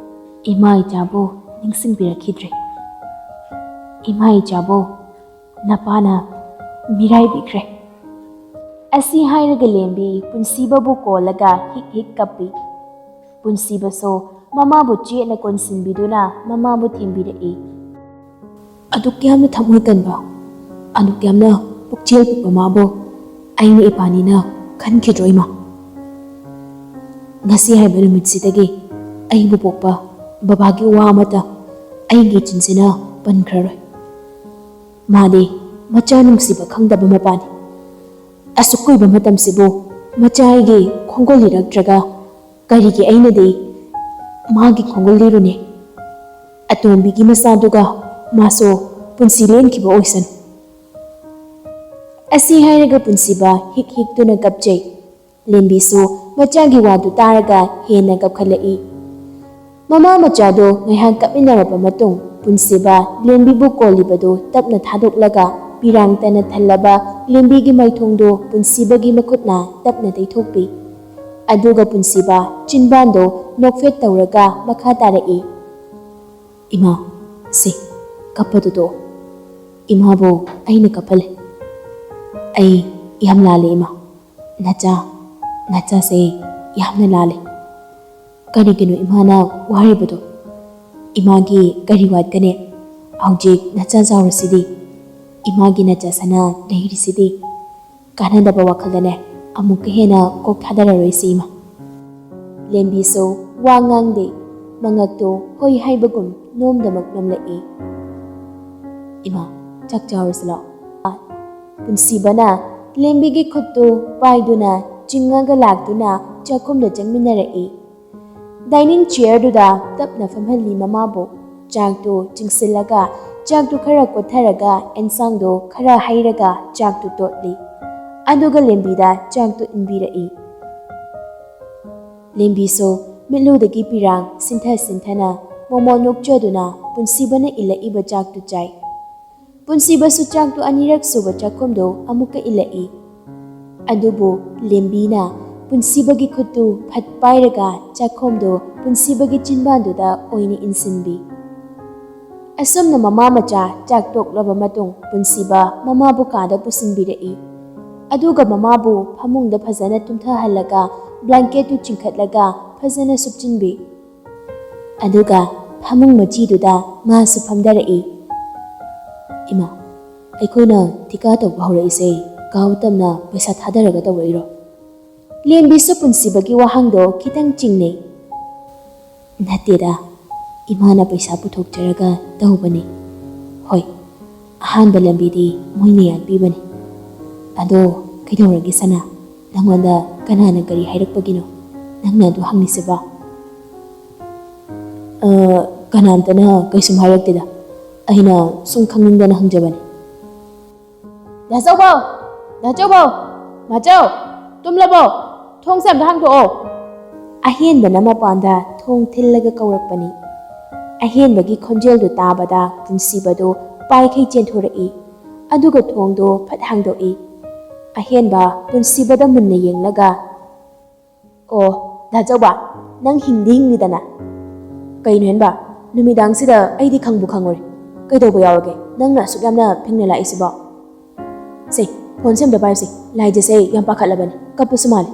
ꯏꯃꯥ ꯏꯆꯥꯕꯨ ꯅꯤꯡꯁꯤꯡꯕꯤꯔꯛꯈꯤꯗ꯭ꯔꯤ꯫ ꯏꯃꯥ ꯏꯆꯥꯕꯨ ꯅꯄꯥꯅ ꯃꯤꯔꯥꯏꯕꯤꯈ꯭ꯔꯦ꯫" ꯑꯁꯤ ꯍꯥꯏꯔꯒ ꯂꯦꯝꯕꯤ ꯄꯨꯟꯁꯤꯕꯕꯨ ꯀꯣꯜꯂꯒ ꯍꯤꯛ ꯍꯤꯛ ꯀꯞꯄꯤ꯫ ꯄꯨꯟꯁꯤꯕꯁꯨ ꯃꯃꯥꯕꯨ ꯆꯦꯠꯅ ꯀꯣꯟꯁꯤꯟꯕꯤꯗꯨꯅ ꯃꯃꯥꯕꯨ ꯊꯦꯝꯕꯤꯔꯛꯏ꯫ "ꯑꯗꯨꯛ ꯌꯥꯝꯅ ꯊꯃꯣꯏ ꯀꯟꯕ, ꯑꯗꯨꯛ ꯌꯥꯝꯅ ꯄꯨꯛꯆꯦꯜ ꯄꯤꯛꯄ ꯃꯥꯕꯨ ꯑꯩꯅ ꯏꯄꯥꯅꯤꯅ ꯈꯟꯈꯤꯗ꯭ꯔꯣ, ꯏꯃꯥ? ꯉꯁꯤ ꯍꯥꯏꯕ ꯅꯨꯃꯤꯠꯁꯤꯗꯒꯤ ꯑꯩꯕꯨ ꯄꯣꯛꯄ ꯕꯕꯥꯒꯤ ꯋꯥ ꯑꯃꯠꯇ ꯑꯩꯒꯤ ꯆꯤꯟꯁꯤꯅ ꯄꯟꯈ꯭ꯔꯔꯣꯏ꯫ ꯃꯥꯗꯤ ꯃꯆꯥ ꯅꯨꯡꯁꯤꯕ ꯈꯪꯗꯕ ꯃꯄꯥꯅꯤ꯫ ꯑꯁꯨꯛ ꯀꯨꯏꯕ ꯃꯇꯝꯁꯤꯕꯨ ꯃꯆꯥ ꯑꯩꯒꯤ ꯈꯣꯡꯒꯨꯜ ꯂꯤꯔꯛꯇ꯭ꯔꯒ ꯀꯔꯤꯒꯤ ꯑꯩꯅꯗꯤ ꯃꯥꯒꯤ ꯈꯣꯡꯒꯨꯜ ꯂꯤꯔꯨꯅꯤ? ꯑꯇꯣꯝꯕꯤꯒꯤ ꯃꯆꯥꯗꯨꯒ ꯃꯥꯁꯨ ꯄꯨꯟꯁꯤ ꯂꯦꯟꯈꯤꯕ ꯑꯣꯏꯁꯅꯨ꯫ ꯑꯁꯤ ꯍꯥꯏꯔꯒ ꯄꯨꯟꯁꯤꯕ ꯍꯤꯛ ꯍꯤꯛꯇꯨꯅ ꯀꯞꯆꯩ꯫ ꯂꯦꯝꯕꯤꯁꯨ ꯃꯆꯥꯒꯤ ꯋꯥꯗꯨ ꯇꯥꯔꯒ ꯍꯦꯟꯅ ꯀꯞꯈꯠꯂꯛꯏ꯫ ꯃꯃꯥ ꯃꯆꯥꯗꯣ ꯉꯥꯏꯍꯥꯛ ꯀꯞꯃꯤꯟꯅꯔꯕ ꯃꯇꯨꯡ, ꯄꯨꯟꯁꯤꯕ ꯂꯦꯝꯕꯤꯕꯨ ꯀꯣꯜꯂꯤꯕꯗꯨ ꯇꯞꯅ ꯊꯥꯗꯣꯛꯂꯒ, ꯄꯤꯔꯥꯡꯇꯅ ꯊꯜꯂꯕ ꯂꯦꯝꯕꯤꯒꯤ ꯃꯥꯏꯊꯣꯡꯗꯨ ꯄꯨꯟꯁꯤꯕꯒꯤ ꯃꯈꯨꯠꯅ ꯇꯞꯅ ꯇꯩꯊꯣꯛꯄꯤ꯫ ꯑꯗꯨꯒ ꯄꯨꯟꯁꯤꯕ ꯆꯤꯟꯕꯥꯟꯗꯣ ꯅꯣꯛꯐꯦꯠ ꯇꯧꯔꯒ ꯃꯈꯥ ꯇꯥꯔꯛꯏ, "ꯏꯃꯥ, ꯁꯤ, ꯀꯞꯄꯗꯨ ꯇꯣꯛꯑꯣ꯫ ꯏꯃꯥꯕꯨ ꯑꯩꯅ ꯀꯞꯍꯜꯂꯦ꯫ ꯑꯩ ꯌꯥꯝ ꯂꯥꯜꯂꯦ, ꯏꯃꯥ꯫ ꯅꯆꯥ, ꯅꯆꯥꯁꯦ ꯌꯥꯝꯅ ꯂꯥꯜꯂꯦ꯫ ꯀꯔꯤꯒꯤꯅꯣ ꯏꯃꯥꯅ ꯋꯥꯔꯤꯕꯗꯣ? ꯏꯃꯥꯒꯤ ꯀꯔꯤ ꯋꯥꯠꯀꯅꯤ? ꯍꯧꯖꯤꯛ ꯅꯆꯥ ꯆꯥꯎꯔꯁꯤꯗꯤ, ꯏꯃꯥꯒꯤ ꯅꯆꯥ ꯁꯅꯥ ꯂꯩꯔꯤꯁꯤꯗꯤ꯫ ꯀꯥꯟꯅꯗꯕ ꯋꯥꯈꯜꯗꯅꯦ ꯑꯃꯨꯛꯀ ꯍꯦꯟꯅ ꯀꯣꯛ ꯊꯥꯗꯔꯔꯣꯏꯁꯤ, ꯏꯃꯥ꯫" ꯂꯦꯝꯕꯤꯁꯨ ꯋꯥ ꯉꯥꯡꯗꯦ, ꯃꯉꯛꯇꯨ ꯍꯣꯏ ꯍꯥꯏꯕꯒꯨꯝ ꯅꯣꯝꯗꯃꯛ ꯅꯣꯝꯂꯛꯏ꯫ "ꯏꯃꯥ, ꯆꯥꯛ ꯆꯥꯔꯨꯁꯤ ꯂꯥꯛꯑꯣ꯫" ꯄꯨꯟꯁꯤꯕꯅ ꯂꯦꯝꯕꯤꯒꯤ ꯈꯨꯠꯇꯨ ꯄꯥꯏꯗꯨꯅ ꯆꯤꯡꯉꯒ ꯂꯥꯛꯇꯨꯅ ꯆꯥꯛꯈꯨꯝꯗ ꯆꯪꯃꯤꯟꯅꯔꯛꯏ꯫ ꯗꯥꯏꯅꯤꯡ ꯆꯤꯌꯔꯗꯨꯗ ꯇꯞꯅ ꯐꯝꯍꯜꯂꯤ ꯃꯃꯥꯕꯨ꯫ ꯆꯥꯛꯇꯨ ꯆꯤꯡꯁꯤꯜꯂꯒ, ꯆꯥꯛꯇꯨ ꯈꯔ ꯀꯣꯠꯊꯔꯒ, ꯑꯦꯟꯁꯥꯡꯗꯨ ꯈꯔ ꯍꯩꯔꯒ ꯆꯥꯛꯇꯨ ꯇꯣꯠꯂꯤ꯫ ꯑꯗꯨꯒ ꯂꯦꯝꯕꯤꯗ ꯆꯥꯛꯇꯨ ꯏꯟꯕꯤꯔꯛꯏ꯫ ꯂꯦꯝꯕꯤꯁꯨ ꯃꯤꯠꯂꯨꯗꯒꯤ ꯄꯤꯔꯥꯡ ꯁꯤꯟꯊ ꯁꯤꯟꯊꯅ ꯃꯣꯃꯣꯟ ꯅꯣꯛꯆꯗꯨꯅ ꯄꯨꯟꯁꯤꯕꯅ ꯏꯜꯂꯛꯏꯕ ꯆꯥꯛꯇꯨ ꯆꯥꯏ꯫ ꯄꯨꯟꯁꯤꯕꯁꯨ ꯆꯥꯛꯇꯨ ꯑꯅꯤꯔꯛ ꯁꯨꯕ ꯆꯥꯛꯈꯨꯝꯗꯨ ꯑꯃꯨꯛꯀ ꯏꯜꯂꯛꯏ꯫ ꯑꯗꯨꯕꯨ ꯂꯦꯝꯕꯤꯅ ꯄꯨꯟꯁꯤꯕꯒꯤ ꯈꯨꯠꯇꯨ ꯐꯠ ꯄꯥꯏꯔꯒ ꯆꯥꯛꯈꯣꯝꯗꯨ ꯄꯨꯟꯁꯤꯕꯒꯤ ꯆꯤꯟꯕꯥꯟꯗꯨꯗ ꯑꯣꯏꯅ ꯏꯟꯁꯤꯟꯕꯤ꯫ ꯑꯁꯨꯝꯅ ꯃꯃꯥ ꯃꯆꯥ ꯆꯥꯛ ꯇꯣꯛꯂꯕ ꯃꯇꯨꯡ ꯄꯨꯟꯁꯤꯕ ꯃꯃꯥꯕꯨ ꯀꯥꯗ ꯄꯨꯁꯤꯟꯕꯤꯔꯛꯏ꯫ ꯑꯗꯨꯒ ꯃꯃꯥꯕꯨ ꯐꯃꯨꯡꯗ ꯐꯖꯅ ꯇꯨꯝꯊꯍꯜꯂꯒ ꯕ꯭ꯂꯥꯡꯀꯦꯠꯇꯨ ꯆꯤꯡꯈꯠꯂꯒ ꯐꯖꯅ ꯁꯨꯞꯆꯤꯟꯕꯤ꯫ ꯑꯗꯨꯒ ꯐꯃꯨꯡ ꯃꯆꯤꯗꯨꯗ ꯃꯥꯁꯨ ꯐꯝꯊꯔꯛꯏ꯫ "ꯏꯃꯥ, ꯑꯩꯈꯣꯏꯅ ꯊꯤꯀꯥ ꯇꯧꯕ ꯍꯧꯔꯛꯏꯁꯦ ꯀꯥ ꯎꯇꯝꯅ ꯄꯩꯁꯥ ꯊꯥꯗꯔꯒ ꯇꯧꯔꯛꯏꯔꯣ?" ꯂꯦꯝꯕꯤꯁꯨ ꯄꯨꯟꯁꯤꯕꯒꯤ ꯋꯥꯍꯪꯗꯣ ꯈꯤꯇꯪ ꯆꯤꯡꯅꯩ꯫ "ꯅꯠꯇꯦꯗ, ꯏꯃꯥꯅ ꯄꯩꯁꯥ ꯄꯨꯊꯣꯛꯆꯔꯒ ꯇꯧꯕꯅꯤ꯫ ꯍꯣꯏ, ꯑꯍꯥꯟꯕ ꯂꯝꯕꯤꯗꯤ ꯃꯣꯏꯅ ꯌꯥꯠꯄꯤꯕꯅꯤ꯫ ꯑꯗꯣ ꯀꯩꯗꯧꯔꯒꯦ ꯁꯅꯥ? ꯅꯪꯉꯣꯟꯗ ꯀꯅꯥꯅ ꯀꯔꯤ ꯍꯥꯏꯔꯛꯄꯒꯤꯅꯣ ꯅꯪꯅ ꯑꯗꯨ ꯍꯪꯂꯤꯁꯤꯕꯣ? "ꯑ, ꯀꯅꯥꯝꯇꯅ ꯀꯩꯁꯨꯝ ꯍꯥꯏꯔꯛꯇꯦꯗ꯫ ꯑꯩꯅ ꯁꯨꯝ ꯈꯪꯅꯤꯡꯗꯅ ꯍꯪꯖꯕꯅꯤ꯫" "ꯗꯥ ꯆꯧꯕꯧ! ꯗꯥ ꯆꯧꯕꯧ! ꯃꯥꯆꯧ! ꯇꯨꯝꯂꯕꯣ? ꯊꯣꯡꯁꯦ ꯑꯝꯇ ꯍꯥꯡꯗꯣꯛꯑꯣ!" ꯑꯍꯦꯟꯕꯅ ꯃꯄꯥꯟꯗ ꯊꯣꯡ ꯊꯤꯜꯂꯒ ꯀꯧꯔꯛꯄꯅꯤ꯫ ꯑꯍꯦꯟꯕꯒꯤ ꯈꯣꯟꯖꯦꯜꯗꯨ ꯇꯥꯕꯗ ꯄꯨꯟꯁꯤꯕꯗꯨ ꯄꯥꯏꯈꯩ ꯆꯦꯟꯊꯣꯔꯛꯏ꯫ ꯑꯗꯨꯒ ꯊꯣꯡꯗꯨ ꯐꯠ ꯍꯥꯡꯗꯣꯛꯏ꯫ ꯑꯍꯦꯟꯕ ꯄꯨꯟꯁꯤꯕꯗ ꯃꯨꯟꯅ ꯌꯦꯡꯂꯒ, "ꯑꯣ, ꯗꯥ ꯆꯧꯕ, ꯅꯪ ꯍꯤꯡꯗꯤ ꯍꯤꯡꯂꯤꯗꯅ?" "ꯀꯩꯅꯣ ꯍꯦꯟꯕ, ꯅꯨꯃꯤꯗꯥꯡꯁꯤꯗ ꯑꯩꯗꯤ ꯈꯪꯕꯨ ꯈꯪꯉꯨꯔꯦ꯫ ꯀꯩꯗꯧꯕ ꯌꯥꯎꯔꯒꯦ ꯅꯪꯅ ꯑꯁꯨꯛ ꯌꯥꯝꯅ ꯐꯤꯡꯅ ꯂꯥꯛꯏꯁꯤꯕꯣ?" "ꯁꯦ, ꯐꯣꯟ ꯁꯦ ꯑꯝꯇ ꯄꯥꯏꯌꯨꯁꯦ, ꯂꯥꯏꯖꯁꯦ ꯌꯥꯝ ꯄꯥꯈꯠꯂꯕꯅꯤ, ꯀꯞꯄꯁꯨ ꯃꯥꯜꯂꯤ꯫"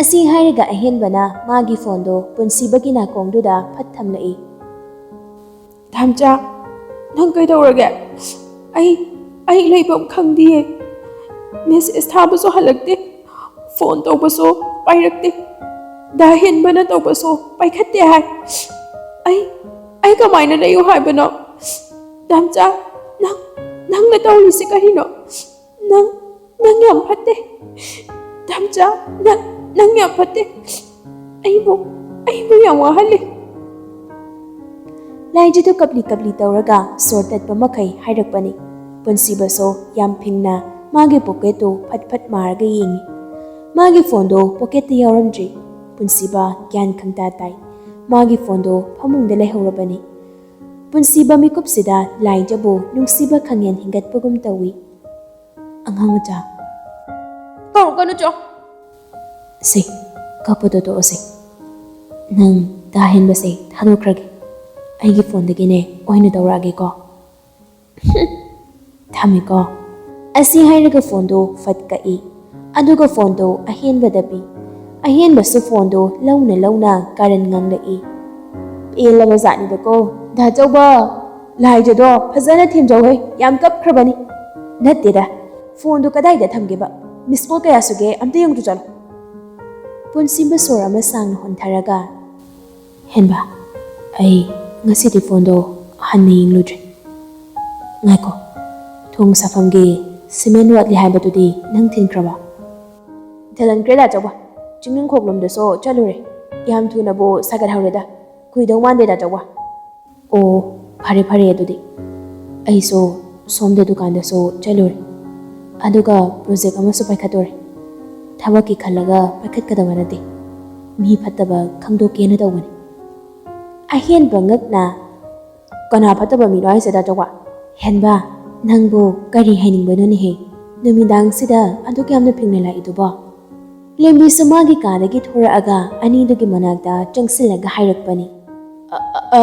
ꯑꯁꯤ ꯍꯥꯏꯔꯒ ꯑꯍꯦꯟꯕꯅ ꯃꯥꯒꯤ ꯐꯣꯟꯗꯣ ꯄꯨꯟꯁꯤꯕꯒꯤ ꯅꯥꯀꯣꯡꯗꯨꯗ ꯐꯠ ꯊꯝꯂꯛꯏ꯫ "ꯗꯥꯝꯆꯥ, ꯅꯪ ꯀꯩꯗꯧꯔꯒꯦ? ꯑꯩ, ꯑꯩ ꯂꯩꯐꯝ ꯈꯪꯗꯤꯌꯦ꯫ ꯃꯦꯁꯦꯖ ꯊꯥꯕꯁꯨ ꯍꯜꯂꯛꯇꯦ, ꯐꯣꯟ ꯇꯧꯕꯁꯨ ꯄꯥꯏꯔꯛꯇꯦ, ꯗꯥ ꯍꯦꯟꯕꯅ ꯇꯧꯕꯁꯨ ꯄꯥꯏꯈꯠꯇꯦ ꯍꯥꯏ꯫ ꯑꯩ, ꯑꯩ ꯀꯃꯥꯏꯅ ꯂꯩꯌꯨ ꯍꯥꯏꯕꯅꯣ? ꯗꯥꯝꯆꯥ, ꯅꯪ, ꯅꯪꯅ ꯇꯧꯔꯤꯁꯤ ꯀꯔꯤꯅꯣ? ꯅꯪ, ꯅꯪ ꯌꯥꯝ ꯐꯠꯇꯦ꯫ ꯗꯥꯝꯆꯥ, ꯅꯪ, ꯅꯪ ꯌꯥꯝ ꯐꯠꯇꯦ꯫ ꯑꯩꯕꯨ, ꯑꯩꯕꯨ ꯌꯥꯝ ꯋꯥꯍꯜꯂꯦ꯫" ꯂꯥꯏꯖꯗꯨ ꯀꯞꯂꯤ ꯀꯞꯂꯤ ꯇꯧꯔꯒ ꯁꯣꯔ ꯇꯠꯄ ꯃꯈꯩ ꯍꯥꯏꯔꯛꯄꯅꯤ꯫ ꯄꯨꯟꯁꯤꯕꯁꯨ ꯌꯥꯝ ꯐꯤꯡꯅ ꯃꯥꯒꯤ ꯄꯣꯀꯦꯠꯇꯨ ꯐꯠ ꯐꯠ ꯃꯥꯔꯒ ꯌꯦꯡꯉꯤ꯫ ꯃꯥꯒꯤ ꯐꯣꯟꯗꯣ ꯄꯣꯀꯦꯠꯇ ꯌꯥꯎꯔꯝꯗ꯭ꯔꯤ꯫ ꯄꯨꯟꯁꯤꯕ ꯒ꯭ꯌꯥꯟ ꯈꯪꯇꯥ ꯇꯥꯏ꯫ ꯃꯥꯒꯤ ꯐꯣꯟꯗꯣ ꯐꯃꯨꯡꯗ ꯂꯩꯍꯧꯔꯕꯅꯤ꯫ ꯄꯨꯟꯁꯤꯕ ꯃꯤꯀꯨꯞꯁꯤꯗ ꯂꯥꯏꯖꯕꯨ ꯅꯨꯡꯁꯤꯕ ꯈꯪꯍꯦꯟ ꯍꯦꯟꯒꯠꯄꯒꯨꯝ ꯇꯧꯏ꯫ "ꯑꯉꯥꯡ ꯃꯆꯥ, ꯀꯧꯔꯛꯀꯅꯨ ꯆꯣ꯫" "ꯁꯦ, ꯀꯞꯄꯗꯣ ꯇꯣꯛꯑꯁꯦ꯫ ꯅꯪ ꯗꯥ ꯍꯦꯟꯕꯁꯦ ꯊꯥꯗꯣꯛꯈ꯭ꯔꯒꯦ꯫ ꯑꯩꯒꯤ ꯐꯣꯟꯗꯒꯤꯅꯦ ꯑꯣꯏꯅ ꯇꯧꯔꯛꯑꯒꯦꯀꯣ꯫" "ꯊꯝꯃꯦꯀꯣ꯫" ꯑꯁꯤ ꯍꯥꯏꯔꯒ ꯐꯣꯟꯗꯣ ꯐꯠ ꯀꯛꯏ꯫ ꯑꯗꯨꯒ ꯐꯣꯟꯗꯣ ꯑꯍꯦꯟꯕꯗ ꯄꯤ꯫ ꯑꯍꯦꯟꯕꯁꯨ ꯐꯣꯟꯗꯣ ꯂꯧꯅ ꯂꯧꯅ ꯀꯥꯔꯟ ꯉꯥꯡꯂꯛꯏ꯫ "ꯄꯦꯜꯂꯕ ꯖꯥꯠꯅꯤꯗꯀꯣ, ꯗꯥ ꯆꯧꯕ꯫ ꯂꯥꯏꯖꯗꯣ ꯐꯖꯅ ꯊꯦꯝꯖꯧꯍꯦ, ꯌꯥꯝ ꯀꯞꯈ꯭ꯔꯕꯅꯤ꯫" "ꯅꯠꯇꯦꯗ, ꯐꯣꯟꯗꯣ ꯀꯗꯥꯏꯗ ꯊꯝꯒꯦꯕ? ꯃꯤꯁ ꯀꯣꯜ ꯀꯌꯥ ꯁꯨꯒꯦ ꯑꯝꯇ ꯌꯦꯡꯉꯨꯆꯣ ꯆꯠꯂꯣ꯫" ꯄꯨꯟꯁꯤꯕ ꯁꯣꯔ ꯑꯃ ꯁꯥꯡꯅ ꯍꯣꯟꯊꯔꯒ, "ꯍꯦꯟꯕ, ꯑꯩ ꯉꯁꯤꯗꯤ ꯐꯣꯟꯗꯣ ꯍꯟꯅ ꯌꯦꯡꯂꯨꯗ꯭ꯔꯦ꯫ ꯉꯥꯏꯈꯣ, ꯊꯣꯡ ꯁꯥꯐꯝꯒꯤ ꯁꯤꯃꯦꯟ ꯋꯥꯠꯂꯤ ꯍꯥꯏꯕꯗꯨꯗꯤ ꯅꯪ ꯊꯤꯟꯈ꯭ꯔꯕ? ꯊꯤꯜꯍꯟꯈ꯭ꯔꯦ ꯗꯥ ꯆꯧꯕ꯫ ꯆꯤꯡꯅꯨꯡꯈꯣꯛꯂꯣꯝꯗꯁꯨ ꯆꯠꯂꯨꯔꯦ꯫ ꯌꯥꯝ ꯊꯨꯅꯕꯨ ꯁꯥꯒꯠꯍꯧꯔꯦꯗ꯫ ꯀꯨꯏꯗꯧ ꯃꯥꯟꯗꯦ ꯗꯥ ꯆꯧꯕ꯫ ꯑꯣ, ꯐꯔꯦ ꯐꯔꯦ ꯑꯗꯨꯗꯤ꯫ ꯑꯩꯁꯨ ꯁꯣꯝꯗ ꯗꯨꯀꯥꯟꯗꯁꯨ ꯆꯠꯂꯨꯔꯦ꯫ ꯑꯗꯨꯒ ꯄ꯭ꯔꯣꯖꯦꯛ ꯑꯃꯁꯨ ꯄꯥꯏꯈꯠꯇꯣꯔꯦ꯫ ꯊꯕꯛꯀꯤ ꯈꯜꯂꯒ ꯄꯥꯏꯈꯠꯀꯗꯕ ꯅꯠꯇꯦ꯫ ꯃꯤ ꯐꯠꯇꯕ ꯈꯪꯗꯣꯛꯀꯦꯅ ꯇꯧꯕꯅꯤ꯫ ꯑꯍꯦꯟꯕ ꯉꯛꯅ, "ꯀꯅꯥ ꯐꯠꯇꯕ ꯃꯤꯅꯣ ꯍꯥꯏꯁꯦ ꯗꯥ ꯆꯧꯕ?" "ꯍꯦꯟꯕ, ꯅꯪꯕꯨ ꯀꯔꯤ ꯍꯥꯏꯅꯤꯡꯕꯅꯣꯅꯦꯍꯦ? ꯅꯨꯃꯤꯗꯥꯡꯁꯤꯗ ꯑꯗꯨꯛ ꯌꯥꯝꯅ ꯐꯤꯡꯅ ꯂꯥꯛꯏꯗꯨꯕꯣ?" ꯂꯦꯝꯕꯤꯁꯨ ꯃꯥꯒꯤ ꯀꯥꯗꯒꯤ ꯊꯣꯔꯛꯑꯒ ꯑꯅꯤꯗꯨꯒꯤ ꯃꯅꯥꯛꯇ ꯆꯪꯁꯤꯜꯂꯒ ꯍꯥꯏꯔꯛꯄꯅꯤ꯫ "ꯑ, ꯑ, ꯑ,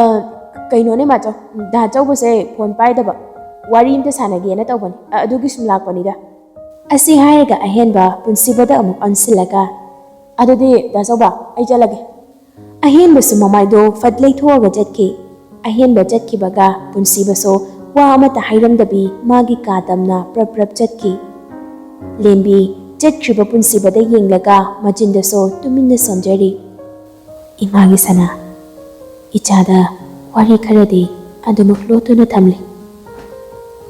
ꯀꯩꯅꯣꯅꯦ ꯃꯥꯆꯧ, ꯗꯥ ꯆꯧꯕꯁꯦ ꯐꯣꯟ ꯄꯥꯏꯗꯕ, ꯋꯥꯔꯤ ꯑꯝꯇ ꯁꯥꯟꯅꯒꯦꯅ ꯇꯧꯕꯅꯤ, ꯑ, ꯑꯗꯨꯒꯤ ꯁꯨꯝ ꯂꯥꯛꯄꯅꯤꯗ꯫" ꯑꯁꯤ ꯍꯥꯏꯔꯒ ꯑꯍꯦꯟꯕ ꯄꯨꯟꯁꯤꯕꯗ ꯑꯃꯨꯛ ꯑꯣꯟꯁꯤꯜꯂꯒ, "ꯑꯗꯨꯗꯤ ꯗꯥ ꯆꯧꯕ, ꯑꯩ ꯆꯠꯂꯒꯦ꯫" ꯑꯍꯦꯟꯕꯁꯨ ꯃꯃꯥꯏꯗꯣ ꯐꯠ ꯂꯩꯊꯣꯛꯑꯒ ꯆꯠꯈꯤ꯫ ꯑꯍꯦꯟꯕ ꯆꯠꯈꯤꯕꯒ ꯄꯨꯟꯁꯤꯕꯁꯨ ꯋꯥ ꯑꯃꯠꯇ ꯍꯥꯏꯔꯝꯗꯕꯤ ꯃꯥꯒꯤ ꯀꯥ ꯇꯝꯅ ꯄ꯭ꯔꯞ ꯄ꯭ꯔꯞ ꯆꯠꯈꯤ꯫ ꯂꯦꯝꯕꯤ ꯆꯠꯈ꯭ꯔꯤꯕ ꯄꯨꯟꯁꯤꯕꯗ ꯌꯦꯡꯂꯒ ꯃꯆꯤꯟꯗꯁꯨ ꯇꯨꯃꯤꯟꯅ ꯁꯣꯟꯖꯔꯤ꯫ "ꯏꯃꯥꯒꯤ ꯁꯅꯥ, ꯏꯆꯥꯗ ꯋꯥꯔꯤ ꯈꯔꯗꯤ ꯑꯗꯨꯃꯛ ꯂꯣꯠꯇꯨꯅ ꯊꯝꯂꯤ꯫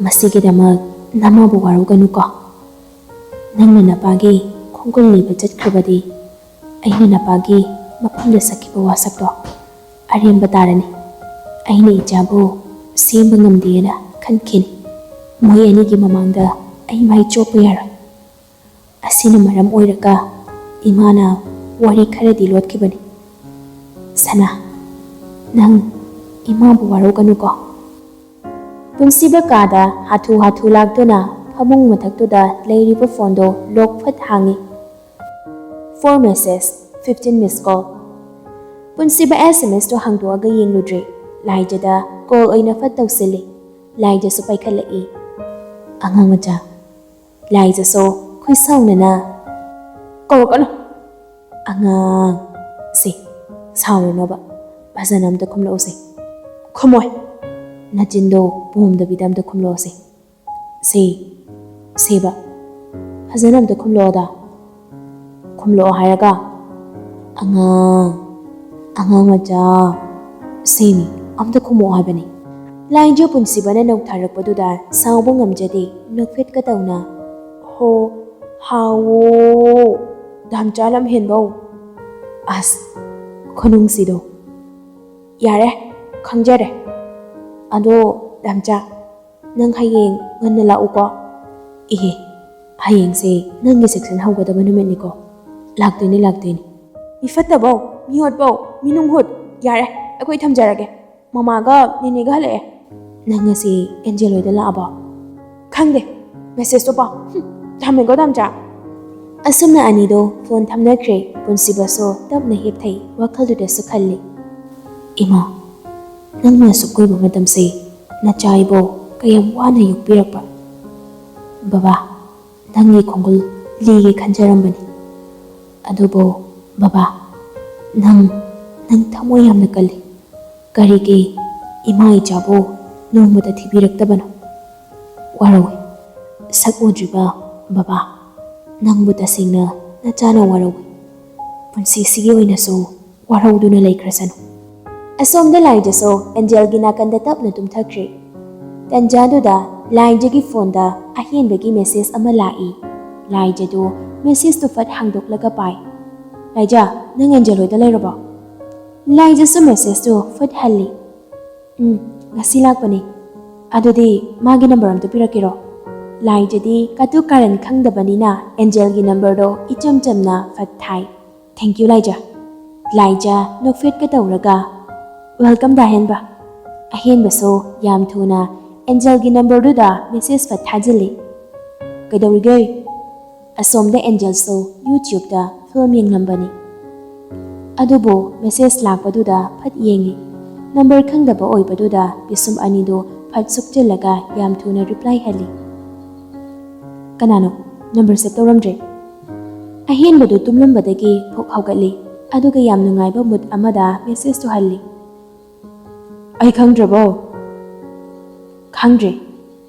ꯃꯁꯤꯒꯤꯗꯃꯛ ꯅꯃꯥꯕꯨ ꯋꯥꯔꯧꯒꯅꯨꯀꯣ꯫ ꯅꯪꯅ ꯅꯄꯥꯒꯤ ꯈꯣꯡꯒꯨꯜ ꯅꯤꯕ ꯆꯠꯈ꯭ꯔꯕꯗꯤ ꯑꯩꯅ ꯅꯄꯥꯒꯤ ꯃꯐꯝꯗ ꯁꯛꯈꯤꯕ ꯋꯥꯁꯛꯇꯣ ꯑꯔꯦꯝꯕ ꯇꯥꯔꯅꯤ꯫ ꯑꯩꯅ ꯏꯆꯥꯕꯨ ꯁꯦꯝꯕ ꯉꯝꯗꯦꯅ ꯈꯟꯈꯤꯅꯤ꯫ ꯃꯣꯏ ꯑꯅꯤꯒꯤ ꯃꯃꯥꯡꯗ ꯑꯩ ꯃꯥꯏ ꯆꯣꯞꯄ ꯌꯥꯔꯣꯏ꯫ ꯑꯁꯤꯅ ꯃꯔꯝ ꯑꯣꯏꯔꯒ ꯏꯃꯥꯅ ꯋꯥꯔꯤ ꯈꯔꯗꯤ ꯂꯣꯠꯈꯤꯕꯅꯤ꯫ ꯁꯅꯥ, ꯅꯪ ꯏꯃꯥꯕꯨ ꯋꯥꯔꯧꯒꯅꯨꯀꯣ꯫" ꯄꯨꯟꯁꯤꯕ ꯀꯥꯗ ꯍꯥꯊꯨ ꯍꯥꯊꯨ ꯂꯥꯛꯇꯨꯅ ꯐꯃꯨꯡ ꯃꯊꯛꯇꯨꯗ ꯂꯩꯔꯤꯕ ꯐꯣꯟꯗꯣ ꯂꯣꯛ ꯐꯠ ꯍꯥꯡꯉꯤ꯫ Four message, fifteen miss call꯫ ꯄꯨꯟꯁꯤꯕ ꯑꯦꯁ ꯑꯦꯝ ꯑꯦꯁꯇꯣ ꯍꯥꯡꯗꯣꯛꯑꯒ ꯌꯦꯡꯂꯨꯗ꯭ꯔꯦ꯫ ꯂꯥꯏꯖꯗ ꯀꯣꯜ ꯑꯣꯏꯅ ꯐꯠ ꯇꯧꯁꯤꯜꯂꯤ꯫ ꯂꯥꯏꯖꯁꯨ ꯄꯥꯏꯈꯠꯂꯛꯏ꯫ "ꯑꯉꯥꯡ ꯃꯆꯥ꯫" ꯂꯥꯏꯖꯁꯨ ꯈꯨꯏꯁꯥꯎꯅꯅ, "ꯀꯧꯔꯛꯀꯅꯨ꯫" "ꯑꯉꯥꯡ꯫" "ꯁꯦ, ꯁꯥꯎꯔꯅꯣꯕ, ꯐꯖꯅ ꯑꯝꯇ ꯈꯨꯝꯂꯛꯎꯁꯦ꯫" "ꯈꯨꯝꯃꯣꯏ꯫" "ꯅꯆꯤꯟꯗꯣ ꯄꯣꯝꯗꯕꯤꯗ ꯑꯝꯇ ꯈꯨꯝꯂꯛꯑꯣꯁꯦ꯫" "ꯁꯦ, ꯁꯦꯕ, ꯐꯖꯅ ꯑꯝꯇ ꯈꯨꯝꯂꯛꯑꯣꯗ꯫" "ꯈꯨꯝꯂꯛꯑꯣ ꯍꯥꯏꯔꯒ?" "ꯑꯉꯥꯡ, ꯑꯉꯥꯡ ꯃꯆꯥ, ꯁꯦꯃꯤ, ꯑꯝꯇ ꯈꯨꯝꯃꯛꯑꯣ ꯍꯥꯏꯕꯅꯤ꯫" ꯂꯥꯏꯖ ꯄꯨꯟꯁꯤꯕꯅ ꯅꯣꯛꯊꯔꯛꯄꯗꯨꯗ ꯁꯥꯎꯕ ꯉꯝꯖꯗꯦ, ꯅꯣꯛꯐꯦꯠꯀ ꯇꯧꯅ, "ꯍꯣ, ꯍꯥꯎꯋꯣ, ꯗꯥꯝꯆꯥ ꯂꯝꯍꯦꯟꯕꯧ꯫ ꯑꯁ, ꯈꯨꯅꯨꯡꯁꯤꯗꯣ꯫ ꯌꯥꯔꯦ, ꯈꯪꯖꯔꯦ꯫ ꯑꯗꯣ, ꯗꯥꯝꯆꯥ, ꯅꯪ ꯍꯌꯦꯡ ꯉꯟꯅ ꯂꯥꯛꯎꯀꯣ꯫" "ꯏꯍꯦ, ꯍꯌꯦꯡꯁꯦ ꯅꯪꯒꯤ section ꯍꯧꯒꯗꯕ ꯅꯨꯃꯤꯠꯅꯤꯀꯣ꯫" "ꯂꯥꯛꯇꯣꯏꯅꯤ, ꯂꯥꯛꯇꯣꯏꯅꯤ꯫" "ꯃꯤ ꯐꯠꯇꯕꯧ, ꯃꯤ ꯍꯨꯠꯄꯧ, ꯃꯤ ꯅꯨꯡ ꯍꯨꯠ꯫ ꯌꯥꯔꯦ, ꯑꯩꯈꯣꯏ ꯊꯝꯖꯔꯒꯦ꯫ ꯃꯃꯥꯒ ꯅꯦꯅꯦꯒ ꯍꯜꯂꯛꯑꯦ꯫" "ꯅꯪ ꯉꯁꯤ ꯑꯦꯟꯖꯦꯜ ꯍꯣꯏꯗ ꯂꯥꯛꯑꯕꯣ?" "ꯈꯪꯗꯦ, messageꯇꯣ ꯄꯥꯎ꯫" "ꯍꯨꯝ, ꯊꯝꯃꯦꯀꯣ, ꯗꯥꯝꯆꯥ꯫" ꯑꯁꯨꯝꯅ ꯑꯅꯤꯗꯣ phone ꯊꯝꯅꯈ꯭ꯔꯦ꯫ ꯄꯨꯟꯁꯤꯕꯁꯨ ꯇꯞꯅ ꯍꯤꯞꯊꯩ, ꯋꯥꯈꯜꯗꯨꯗꯁꯨ ꯈꯜꯂꯤ, "ꯏꯃꯥ, ꯅꯪꯅ ꯑꯁꯨꯛ ꯀꯨꯏꯕ ꯃꯇꯝꯁꯦ ꯅꯆꯥ ꯑꯩꯕꯨ ꯀꯌꯥꯝ ꯋꯥꯅ ꯌꯣꯛꯄꯤꯔꯛꯄ꯫ ꯕꯕꯥ, ꯅꯪꯒꯤ ꯈꯣꯡꯒꯨꯜ ꯂꯤꯒꯦ ꯈꯟꯖꯔꯝꯕꯅꯤ꯫ ꯑꯗꯨꯕꯨ ꯕꯕꯥ, ꯅꯪ, ꯅꯪ ꯊꯃꯣꯏ ꯌꯥꯝꯅ ꯀꯜꯂꯤ꯫ ꯀꯔꯤꯒꯤ ꯏꯃꯥ ꯏꯆꯥꯕꯨ ꯅꯣꯡꯃꯇ ꯊꯤꯕꯤꯔꯛꯇꯕꯅꯣ? ꯋꯥꯔꯧꯏ, ꯁꯛ ꯎꯗ꯭ꯔꯤꯕ ꯕꯕꯥ, ꯅꯪꯕꯨ ꯇꯁꯦꯡꯅ ꯅꯆꯥꯅ ꯋꯥꯔꯧꯏ꯫ ꯄꯨꯟꯁꯤꯁꯤꯒꯤ ꯑꯣꯏꯅꯁꯨ ꯋꯥꯔꯧꯗꯨꯅ ꯂꯩꯈ꯭ꯔꯁꯅꯨ꯫" ꯑꯁꯣꯝꯗ ꯂꯥꯏꯖꯁꯨ ꯑꯦꯟꯖꯦꯜꯒꯤ ꯅꯥꯀꯟꯗ ꯇꯞꯅ ꯇꯨꯝꯊꯈ꯭ꯔꯦ꯫ ꯇꯟꯖꯥꯗꯨꯗ ꯂꯥꯏꯖꯒꯤ phoneꯗ ꯑꯍꯦꯟꯕꯒꯤ message ꯑꯃ ꯂꯥꯛꯏ꯫ ꯂꯥꯏꯖꯗꯨ messageꯇꯨ ꯐꯠ ꯍꯥꯡꯗꯣꯛꯂꯒ ꯄꯥꯏ꯫ "ꯂꯥꯏꯖ, ꯅꯪ ꯑꯦꯟꯖꯦꯜ ꯍꯣꯏꯗ ꯂꯩꯔꯕꯣ?" ꯂꯥꯏꯖꯁꯨ messageꯇꯨ ꯐꯠ ꯍꯜꯂꯤ꯫ "ꯎꯝ, ꯉꯁꯤ ꯂꯥꯛꯄꯅꯤ꯫" "ꯑꯗꯨꯗꯤ ꯃꯥꯒꯤ number ꯑꯝꯇ ꯄꯤꯔꯛꯀꯦꯔꯣ?" ꯂꯥꯏꯖꯗꯤ ꯀꯇꯨ ꯀꯥꯔꯟ ꯈꯪꯗꯕꯅꯤꯅ ꯑꯦꯟꯖꯦꯜꯒꯤ numberꯗꯣ ꯏꯆꯝ ꯆꯝꯅ ꯐꯠ ꯊꯥꯏ꯫ "Thank you, ꯂꯥꯏꯖ꯫" ꯂꯥꯏꯖ ꯅꯣꯛꯐꯦꯠꯀ ꯇꯧꯔꯒ, "Welcome, ꯗꯥ ꯍꯦꯟꯕ꯫" ꯑꯍꯦꯟꯕꯁꯨ ꯌꯥꯝ ꯊꯨꯅ ꯑꯦꯟꯖꯦꯜꯒꯤ numberꯗꯨꯗ message ꯐꯠ ꯊꯥꯖꯤꯜꯂꯤ꯫ "ꯀꯩꯗꯧꯔꯤꯒꯦ?" ꯑꯁꯣꯝꯗ ꯑꯦꯟꯖꯦꯜꯁꯨ YouTubeꯇ film ꯌꯦꯡꯂꯝꯕꯅꯤ꯫ ꯑꯗꯨꯕꯨ message ꯂꯥꯛꯄꯗꯨꯗ ꯐꯠ ꯌꯦꯡꯉꯤ꯫ Number ꯈꯪꯗꯕ ꯑꯣꯏꯕꯗꯨꯗ ꯄꯤꯁꯨꯝ ꯑꯅꯤꯗꯨ ꯐꯠ ꯁꯨꯞꯆꯤꯜꯂꯒ ꯌꯥꯝ ꯊꯨꯅ reply ꯍꯜꯂꯤ꯫ "ꯀꯅꯥꯅꯣ? Number save ꯇꯧꯔꯝꯗ꯭ꯔꯦ꯫" ꯑꯍꯦꯟꯕꯗꯨ ꯇꯨꯝꯂꯝꯕꯗꯒꯤ ꯐꯨꯛ ꯍꯧꯒꯠꯂꯤ, ꯑꯗꯨꯒ ꯌꯥꯝ ꯅꯨꯡꯉꯥꯏꯕ mood ꯑꯃꯗ messageꯇꯨ ꯍꯜꯂꯤ꯫ "ꯑꯩ ꯈꯪꯗ꯭ꯔꯕꯣ?" "ꯈꯪꯗ꯭ꯔꯦ꯫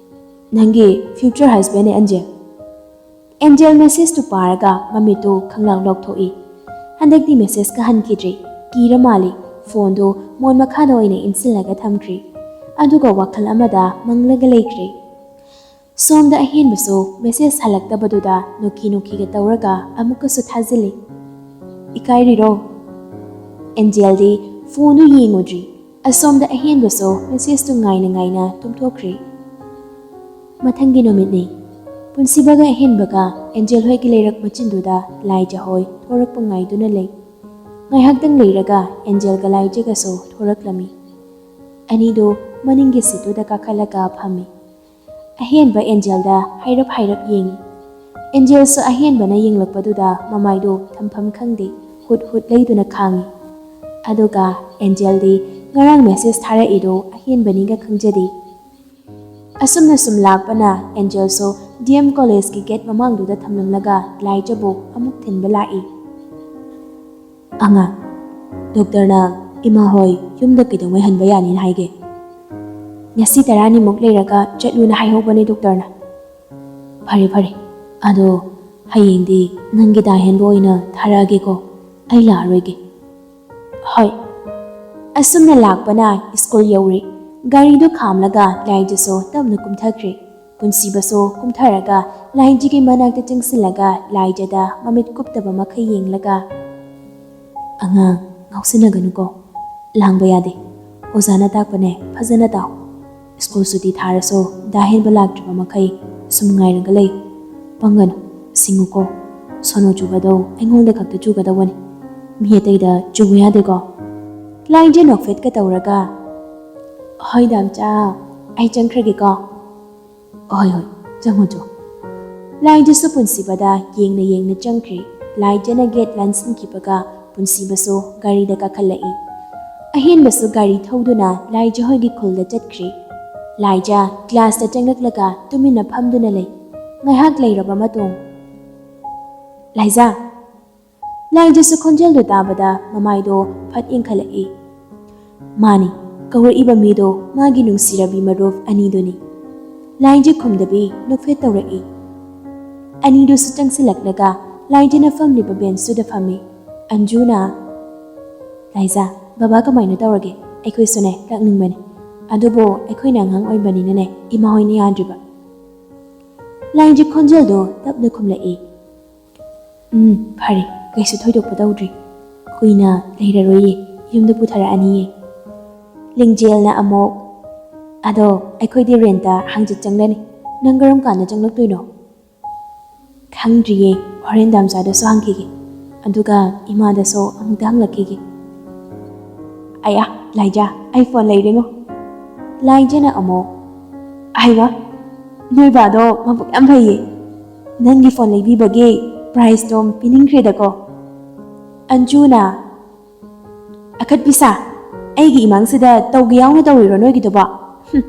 ꯅꯪꯒꯤ future husbandꯅꯦ, ꯑꯦꯟꯖꯦꯜ꯫" ꯑꯦꯟꯖꯦꯜ messageꯇꯨ ꯄꯥꯔꯒ ꯃꯃꯤꯠꯇꯨ ꯈꯪꯂꯥꯎ ꯂꯥꯎꯊꯣꯛꯏ꯫ ꯍꯟꯗꯛꯇꯤ messageꯀ ꯍꯟꯈꯤꯗ꯭ꯔꯦ꯫ ꯀꯤꯔ ꯃꯥꯜꯂꯤ꯫ Phoneꯗꯨ ꯃꯣꯟ ꯃꯈꯥꯗ ꯑꯣꯏꯅ ꯏꯟꯁꯤꯜꯂꯒ ꯊꯝꯈ꯭ꯔꯦ꯫ ꯑꯗꯨꯒ ꯋꯥꯈꯜ ꯑꯃꯗ ꯃꯪꯂꯒ ꯂꯩꯈ꯭ꯔꯦ꯫ ꯁꯣꯝꯗ ꯑꯍꯦꯟꯕꯁꯨ ꯃꯦꯁꯦꯖ ꯍꯜꯂꯛꯇꯕꯗꯨꯗ ꯅꯣꯛꯈꯤ ꯅꯣꯛꯈꯤꯒ ꯇꯧꯔꯒ ꯑꯃꯨꯛꯀꯁꯨ ꯊꯥꯖꯤꯜꯂꯤ꯫ "ꯏꯀꯥꯏꯔꯤꯔꯣ?" ꯑꯦꯟꯖꯦꯜꯗꯤ ꯐꯣꯟꯗꯨ ꯌꯦꯡꯉꯨꯗ꯭ꯔꯤ꯫ ꯑꯁꯣꯝꯗ ꯑꯍꯦꯟꯕꯁꯨ ꯃꯦꯁꯦꯖꯇꯨ ꯉꯥꯏꯅ ꯉꯥꯏꯅ ꯇꯨꯝꯊꯣꯛꯈ꯭ꯔꯦ꯫ ꯃꯊꯪꯒꯤ ꯅꯨꯃꯤꯠꯅꯤ꯫ ꯄꯨꯟꯁꯤꯕꯒ ꯑꯍꯦꯟꯕꯒ ꯑꯦꯟꯖꯦꯜ ꯍꯣꯏꯒꯤ ꯂꯩꯔꯛ ꯃꯆꯤꯟꯗꯨꯗ ꯂꯥꯏꯖ ꯍꯣꯏ ꯊꯣꯔꯛꯄ ꯉꯥꯏꯗꯨꯅ ꯂꯩ꯫ ꯉꯥꯏꯍꯥꯛꯇꯪ ꯂꯩꯔꯒ ꯑꯦꯟꯖꯦꯜꯒ ꯂꯥꯏꯖꯒꯁꯨ ꯊꯣꯔꯛꯂꯝꯃꯤ꯫ ꯑꯅꯤꯗꯨ ꯃꯅꯤꯡꯒꯤ ꯁꯤꯠꯇꯨꯗ ꯀꯥꯈꯠꯂꯒ ꯐꯝꯃꯤ꯫ ꯑꯍꯦꯟꯕ ꯑꯦꯟꯖꯦꯜꯗ ꯍꯥꯏꯔꯞ ꯍꯥꯏꯔꯞ ꯌꯦꯡꯉꯤ꯫ ꯑꯦꯟꯖꯦꯜꯁꯨ ꯑꯍꯦꯟꯕꯅ ꯌꯦꯡꯂꯛꯄꯗꯨꯗ ꯃꯃꯥꯏꯗꯨ ꯊꯝꯐꯝ ꯈꯪꯗꯦ ꯍꯨꯠ ꯍꯨꯠ ꯂꯩꯗꯨꯅ ꯈꯥꯡꯉꯤ꯫ ꯑꯗꯨꯒ ꯑꯦꯟꯖꯦꯜꯗꯤ ꯉꯔꯥꯡ ꯃꯦꯁꯦꯖ ꯊꯥꯔꯛꯏꯗꯨ ꯑꯍꯦꯟꯕꯅꯤꯒ ꯈꯪꯖꯗꯦ꯫ ꯑꯁꯨꯝꯅ ꯁꯨꯝ ꯂꯥꯛꯄꯅ ꯑꯦꯟꯖꯦꯜꯁꯨ ꯗꯤ ꯑꯦꯝ ꯀꯣꯂꯦꯖꯀꯤ ꯒꯦꯠ ꯃꯃꯥꯡꯗꯨꯗ ꯊꯝꯂꯝꯂꯒ ꯂꯥꯏꯖꯕꯨ ꯑꯃꯨꯛ ꯊꯤꯟꯕ ꯂꯥꯛꯏ꯫ "ꯑꯉꯥꯡ, ꯗꯣꯛꯇꯔꯅ ꯏꯃꯥ ꯍꯣꯏ ꯌꯨꯝꯗ ꯀꯩꯗꯧꯉꯩ ꯍꯟꯕ ꯌꯥꯅꯤꯅ ꯍꯥꯏꯒꯦ?" "ꯉꯁꯤ ꯇꯔꯥꯅꯤꯃꯨꯛ ꯂꯩꯔꯒ ꯆꯠꯂꯨꯅ ꯍꯥꯏꯍꯧꯕꯅꯦ ꯗꯣꯛꯇꯔꯅ꯫" "ꯐꯔꯦ ꯐꯔꯦ, ꯑꯗꯣ ꯍꯌꯦꯡꯗꯤ ꯅꯪꯒꯤ ꯗꯥ ꯍꯦꯟꯕ ꯑꯣꯏꯅ ꯊꯥꯔꯛꯑꯒꯦꯀꯣ, ꯑꯩ ꯂꯥꯛꯑꯔꯣꯏꯒꯦ꯫" "ꯍꯣꯏ꯫" ꯑꯁꯨꯝꯅ ꯂꯥꯛꯄꯅ ꯁ꯭ꯀꯨꯜ ꯌꯧꯔꯦ꯫ ꯒꯥꯔꯤꯗꯨ ꯈꯥꯝꯂꯒ ꯂꯥꯏꯖꯁꯨ ꯇꯞꯅ ꯀꯨꯝꯊꯈ꯭ꯔꯦ꯫ ꯄꯨꯟꯁꯤꯕꯁꯨ ꯀꯨꯝꯊꯔꯒ ꯂꯥꯏꯖꯒꯤ ꯃꯅꯥꯛꯇ ꯆꯪꯁꯤꯜꯂꯒ ꯂꯥꯏꯖꯗ ꯃꯃꯤꯠ ꯀꯨꯞꯇꯕ ꯃꯈꯩ ꯌꯦꯡꯂꯒ, "ꯑꯉꯥꯡ, ꯉꯥꯎꯁꯤꯟꯅꯒꯅꯨꯀꯣ꯫ ꯂꯥꯡꯕ ꯌꯥꯗꯦ꯫ ꯑꯣꯖꯥꯅ ꯇꯥꯛꯄꯅꯦ, ꯐꯖꯅ ꯇꯥꯎ꯫ ꯁ꯭ꯀꯨꯜ ꯁꯨꯇꯤ ꯊꯥꯔꯁꯨ ꯗꯥ ꯍꯦꯟꯕ ꯂꯥꯛꯇ꯭ꯔꯤꯕ ꯃꯈꯩ ꯁꯨꯝ ꯉꯥꯏꯔꯒ ꯂꯩ꯫ ꯄꯪꯒꯅꯨ, ꯁꯤꯡꯉꯨꯀꯣ꯫ ꯁꯣꯅꯣ ꯆꯨꯕꯗꯣ ꯑꯩꯉꯣꯟꯗ ꯈꯛꯇ ꯆꯨꯒꯗꯧꯕꯅꯤ꯫ ꯃꯤ ꯑꯇꯩꯗ ꯆꯨꯕ ꯌꯥꯗꯦꯀꯣ꯫" ꯂꯥꯏꯖ ꯅꯣꯛꯐꯦꯠꯀ ꯇꯧꯔꯒ, "ꯍꯣꯏ ꯗꯥꯝꯆꯥ, ꯑꯩ ꯆꯪꯈ꯭ꯔꯒꯦꯀꯣ꯫" "ꯍꯣꯏ ꯍꯣꯏ, ꯆꯪꯉꯣ ꯆꯣ꯫" ꯂꯥꯏꯖꯁꯨ ꯄꯨꯟꯁꯤꯕꯗ ꯌꯦꯡꯅ ꯌꯦꯡꯅ ꯆꯪꯈ꯭ꯔꯦ꯫ ꯂꯥꯏꯖꯅ ꯒꯦꯠ ꯂꯥꯟꯁꯤꯟꯈꯤꯕꯒ ꯄꯨꯟꯁꯤꯕꯁꯨ ꯒꯥꯔꯤꯗ ꯀꯥꯈꯠꯂꯛꯏ꯫ ꯑꯍꯦꯟꯕꯁꯨ ꯒꯥꯔꯤ ꯊꯧꯗꯨꯅ ꯂꯥꯏꯖ ꯍꯣꯏꯒꯤ ꯈꯨꯜꯗ ꯆꯠꯈ꯭ꯔꯦ꯫ ꯂꯥꯏꯖ ꯀ꯭ꯂꯥꯁꯇ ꯆꯪꯂꯛꯂꯒ ꯇꯨꯃꯤꯟꯅ ꯐꯝꯗꯨꯅ ꯂꯩ꯫ ꯉꯥꯏꯍꯥꯛ ꯂꯩꯔꯕ ꯃꯇꯨꯡ, "ꯂꯥꯏꯖ!" ꯂꯥꯏꯖꯁꯨ ꯈꯣꯟꯖꯦꯜꯗꯨ ꯇꯥꯕꯗ ꯃꯃꯥꯏꯗꯣ ꯐꯠ ꯏꯪꯈꯠꯂꯛꯏ꯫ ꯃꯥꯅꯤ, ꯀꯧꯔꯛꯏꯕ ꯃꯤꯗꯣ ꯃꯥꯒꯤ ꯅꯨꯡꯁꯤꯔꯕꯤ ꯃꯔꯨꯞ ꯑꯅꯤꯗꯨꯅꯤ꯫ ꯂꯥꯏꯖ ꯈꯨꯝꯗꯕꯤ ꯅꯣꯛꯐꯦꯠ ꯇꯧꯔꯛꯏ꯫ ꯑꯅꯤꯗꯨꯁꯨ ꯆꯪꯁꯤꯜꯂꯛꯂꯒ ꯂꯥꯏꯖꯅ ꯐꯝꯂꯤꯕ ꯕꯦꯟꯁꯇꯨꯗ ꯐꯝꯃꯤ꯫ ꯑꯟꯖꯨꯅ, "ꯂꯥꯏꯖ, ꯕꯕꯥ ꯀꯃꯥꯏꯅ ꯇꯧꯔꯒꯦ? ꯑꯩꯈꯣꯏꯁꯨꯅꯦ ꯂꯥꯛꯅꯤꯡꯕꯅꯤ꯫" ꯑꯗꯨꯕꯨ ꯑꯩꯈꯣꯏꯅ ꯑꯉꯥꯡ ꯑꯣꯏꯕꯅꯤꯅꯅꯦ, ꯏꯃꯥ ꯍꯣꯏꯅ ꯌꯥꯗ꯭ꯔꯤꯕ꯫ ꯂꯥꯏꯖ ꯈꯣꯟꯖꯦꯜꯗꯣ ꯇꯞꯅ ꯈꯨꯝꯂꯛꯏ꯫ "ꯎꯝ, ꯐꯔꯦ, ꯀꯩꯁꯨ ꯊꯣꯏꯗꯣꯛꯄ ꯇꯧꯗ꯭ꯔꯤ꯫ ꯀꯨꯏꯅ ꯂꯩꯔꯔꯣꯏꯌꯦ, ꯌꯨꯝꯗ ꯄꯨꯊꯔꯛꯑꯅꯤꯌꯦ꯫" ꯂꯤꯡꯖꯦꯜꯅ ꯑꯃꯨꯛ, "ꯑꯗꯣ ꯑꯩꯈꯣꯏꯗꯤ ꯔꯦꯟꯇ ꯍꯪꯆꯤꯠ ꯆꯪꯂꯅꯤ꯫ ꯅꯪ ꯀꯔꯝ ꯀꯥꯟꯗ ꯆꯪꯂꯛꯇꯣꯏꯅꯣ?" "ꯈꯪꯗ꯭ꯔꯤꯌꯦ, ꯍꯣꯔꯦꯟ ꯗꯥꯝꯆꯥꯗꯁꯨ ꯍꯪꯈꯤꯒꯦ, ꯑꯗꯨꯒ ꯏꯃꯥꯗꯁꯨ ꯑꯃꯨꯛꯇ ꯍꯪꯂꯛꯈꯤꯒꯦ꯫" "ꯑꯌꯥ, ꯂꯥꯏꯖ, ꯑꯩ ꯐꯣꯟ ꯂꯩꯔꯦꯉꯣ꯫" ꯂꯥꯏꯖꯅ ꯑꯃꯨꯛ, "ꯑꯩꯃ, ꯅꯣꯏ ꯕꯥꯗꯣ ꯃꯕꯨꯛ ꯌꯥꯝ ꯐꯩꯌꯦ꯫ ꯅꯪꯒꯤ ꯐꯣꯟ ꯂꯩꯕꯤꯕꯒꯤ ꯄ꯭ꯔꯥꯏꯖꯇꯣ ꯄꯤꯅꯤꯡꯈ꯭ꯔꯦꯗꯀꯣ꯫" ꯑꯟꯖꯨꯅ, "ꯑꯈꯠꯄꯤꯁꯥ, ꯑꯩꯒꯤ ꯏꯃꯥꯡꯁꯤꯗ ꯇꯧꯒꯦ ꯌꯥꯎꯅ ꯇꯧꯔꯤꯔꯣ ꯅꯣꯏꯒꯤꯗꯨꯕꯣ? ꯍꯨꯝ,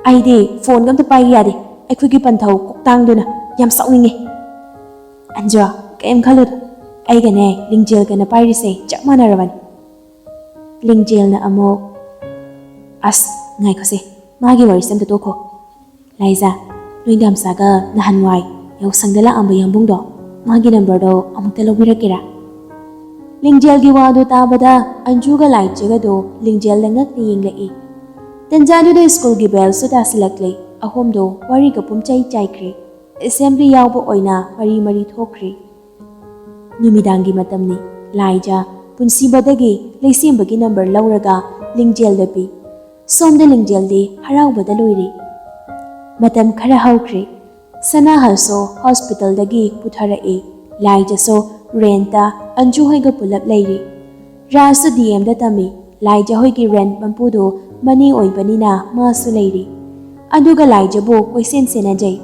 ꯑꯩꯗꯤ ꯐꯣꯟꯒ ꯑꯝꯇ ꯄꯥꯏꯒꯦ ꯌꯥꯗꯦ, ꯑꯩꯈꯣꯏꯒꯤ ꯄꯟꯊꯧ ꯀꯣꯛꯇꯥꯡꯗꯨꯅ꯫ ꯌꯥꯝ ꯁꯥꯎꯅꯤꯡꯉꯦ꯫" "ꯑꯟꯖꯨ, ꯀꯩꯝ ꯈꯜꯂꯨꯗ, ꯑꯩꯒꯅꯦ ꯂꯤꯡꯖꯦꯜꯒꯅ ꯄꯥꯏꯔꯤꯁꯦ ꯆꯞ ꯃꯥꯟꯅꯔꯕꯅꯤ꯫" ꯂꯤꯡꯖꯦꯜꯅ ꯑꯃꯨꯛ, "ꯑꯁ, ꯉꯥꯏꯈꯣꯁꯦ, ꯃꯥꯒꯤ ꯋꯥꯔꯤꯁꯦ ꯑꯝꯇ ꯇꯣꯛꯈꯣ꯫ ꯂꯥꯏꯖ, ꯅꯣꯏ ꯗꯥꯝꯆꯥꯒ ꯅꯍꯥꯟꯋꯥꯏ ꯌꯥꯎꯁꯪꯗ ꯂꯥꯛꯑꯝꯕ ꯌꯥꯝꯕꯨꯡꯗꯣ, ꯃꯥꯒꯤ ꯅꯝꯕꯔꯗꯣ ꯑꯃꯨꯛꯇ ꯂꯧꯕꯤꯔꯛꯀꯦꯔꯥ?" ꯂꯤꯡꯖꯦꯜꯒꯤ ꯋꯥꯗꯨ ꯇꯥꯕꯗ ꯑꯟꯖꯨꯒ ꯂꯥꯏꯖꯒꯗꯨ ꯂꯤꯡꯖꯦꯜꯗ ꯉꯛꯅ ꯌꯦꯡꯂꯛꯏ꯫ ꯇꯟꯖꯥꯗꯨꯗ ꯁ꯭ꯀꯨꯜꯒꯤ ꯕꯦꯜꯁꯨ ꯇꯥꯁꯤꯜꯂꯛꯂꯦ꯫ ꯑꯍꯨꯝꯗꯣ ꯋꯥꯔꯤꯒ ꯄꯨꯝꯆꯥꯏ ꯆꯥꯏꯈ꯭ꯔꯦ꯫ ꯑꯦꯁꯦꯝꯕ꯭ꯂꯤ ꯌꯥꯎꯕ ꯑꯣꯏꯅ ꯃꯔꯤ ꯃꯔꯤ ꯊꯣꯛꯈ꯭ꯔꯦ꯫ ꯅꯨꯃꯤꯗꯥꯡꯒꯤ ꯃꯇꯝꯅꯤ꯫ ꯂꯥꯏꯖ ꯄꯨꯟꯁꯤꯕꯗꯒꯤ ꯂꯩꯁꯦꯝꯕꯒꯤ ꯅꯝꯕꯔ ꯂꯧꯔꯒ ꯂꯤꯡꯖꯦꯜꯗ ꯄꯤ꯫ ꯁꯣꯝꯗ ꯂꯤꯡꯖꯦꯜꯗꯤ ꯍꯔꯥꯎꯕꯗ ꯂꯣꯏꯔꯦ꯫ ꯃꯇꯝ ꯈꯔ ꯍꯧꯈ꯭ꯔꯦ꯫ ꯁꯅꯥꯍꯜꯁꯨ ꯍꯣꯁꯄꯤꯇꯥꯜꯗꯒꯤ ꯄꯨꯊꯔꯛꯏ꯫ ꯂꯥꯏꯖꯁꯨ ꯔꯦꯟꯇ ꯑꯟꯖꯨ ꯍꯣꯏꯒ ꯄꯨꯂꯞ ꯂꯩꯔꯤ꯫ ꯔꯥꯖꯁꯨ ꯗꯤ ꯑꯦꯝꯗ ꯇꯝꯃꯤ꯫ ꯂꯥꯏꯖ ꯍꯣꯏꯒꯤ ꯔꯦꯟ ꯃꯄꯨꯗꯨ ꯃꯅꯦ ꯑꯣꯏꯕꯅꯤꯅ ꯃꯥꯁꯨ ꯂꯩꯔꯤ꯫ ꯑꯗꯨꯒ ꯂꯥꯏꯖꯕꯨ ꯀꯣꯏꯁꯦꯟ ꯁꯦꯟꯅꯖꯩ꯫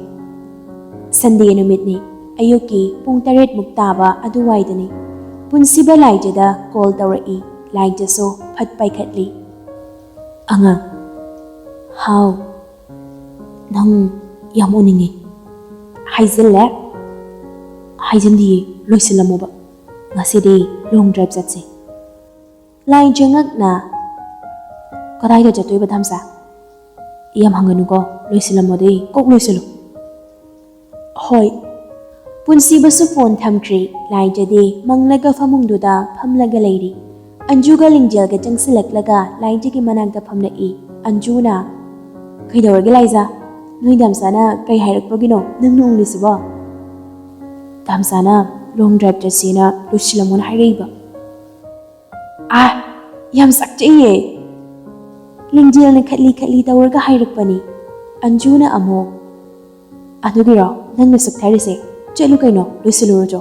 ꯁꯟꯗꯦ ꯅꯨꯃꯤꯠꯅꯤ꯫ ꯑꯌꯨꯛꯀꯤ ꯄꯨꯡ ꯇꯔꯦꯠꯃꯨꯛ ꯇꯥꯕ ꯑꯗꯨꯋꯥꯏꯗꯅꯤ꯫ ꯄꯨꯟꯁꯤꯕ ꯂꯥꯏꯖꯗ ꯀꯣꯜ ꯇꯧꯔꯛꯏ꯫ ꯂꯥꯏꯖꯁꯨ ꯐꯠ ꯄꯥꯏꯈꯠꯂꯤ꯫ "ꯑꯉꯥꯡ, ꯍꯥꯎ, ꯅꯪ ꯌꯥꯝ ꯎꯅꯤꯡꯉꯤ꯫" "ꯍꯥꯏꯖꯤꯜꯂꯦ?" "ꯍꯥꯏꯖꯤꯟꯗꯤꯌꯦ, ꯂꯣꯏꯁꯤꯜꯂꯝꯃꯣꯕ꯫ ꯉꯁꯤꯗꯤ ꯂꯣꯡ ꯗ꯭ꯔꯥꯏꯚ ꯆꯠꯁꯦ꯫" ꯂꯥꯏꯖ ꯉꯛꯅ, "ꯀꯗꯥꯏꯗ ꯆꯠꯇꯣꯏꯕ ꯗꯥꯝꯆꯥ?" "ꯌꯥꯝ ꯍꯪꯒꯅꯨꯀꯣ, ꯂꯣꯏꯁꯤꯜꯂꯝꯃꯣꯗꯤ, ꯀꯣꯛ ꯂꯣꯏꯁꯤꯜꯂꯨ꯫" "ꯍꯣꯏ꯫" ꯄꯨꯟꯁꯤꯕꯁꯨ ꯐꯣꯟ ꯊꯝꯈ꯭ꯔꯦ꯫ ꯂꯥꯏꯖꯗꯤ ꯃꯪꯂꯒ ꯐꯃꯨꯡꯗꯨꯗ ꯐꯝꯂꯒ ꯂꯩꯔꯤ꯫ ꯑꯟꯖꯨꯒ ꯂꯤꯡꯖꯦꯜꯒ ꯆꯪꯁꯤꯜꯂꯛꯂꯒ ꯂꯥꯏꯖꯒꯤ ꯃꯅꯥꯛꯇ ꯐꯝꯂꯛꯏ꯫ ꯑꯟꯖꯨꯅ, "ꯀꯩꯗꯧꯔꯒꯦ ꯂꯥꯏꯖꯥ? ꯅꯣꯏ ꯗꯥꯝꯆꯥꯅ ꯀꯩ ꯍꯥꯏꯔꯛꯄꯒꯤꯅꯣ ꯅꯪ ꯅꯣꯛꯂꯤꯁꯤꯕꯣ?" "ꯗꯥꯝꯆꯥꯅ ꯂꯣꯡ ꯗ꯭ꯔꯥꯏꯚ ꯆꯠꯁꯦꯅ ꯂꯣꯏꯁꯤꯜꯂꯝꯃꯣꯅ ꯍꯥꯏꯔꯛꯏꯕ꯫" "ꯑꯥ, ꯌꯥꯝ ꯁꯛꯆꯩꯌꯦ꯫ ꯂꯤꯡꯖꯦꯜꯅ ꯈꯠꯂꯤ ꯈꯠꯂꯤ ꯇꯧꯔꯒ ꯍꯥꯏꯔꯛꯄꯅꯤ꯫" ꯑꯟꯖꯨꯅ ꯑꯃꯨꯛ, "ꯑꯗꯨꯒꯤꯔꯣ ꯅꯪꯅ ꯁꯨꯛꯊꯔꯤꯁꯦ? ꯆꯠꯂꯨ ꯀꯩꯅꯣ, ꯂꯣꯏꯁꯤꯜꯂꯨꯔꯣ ꯆꯣ꯫"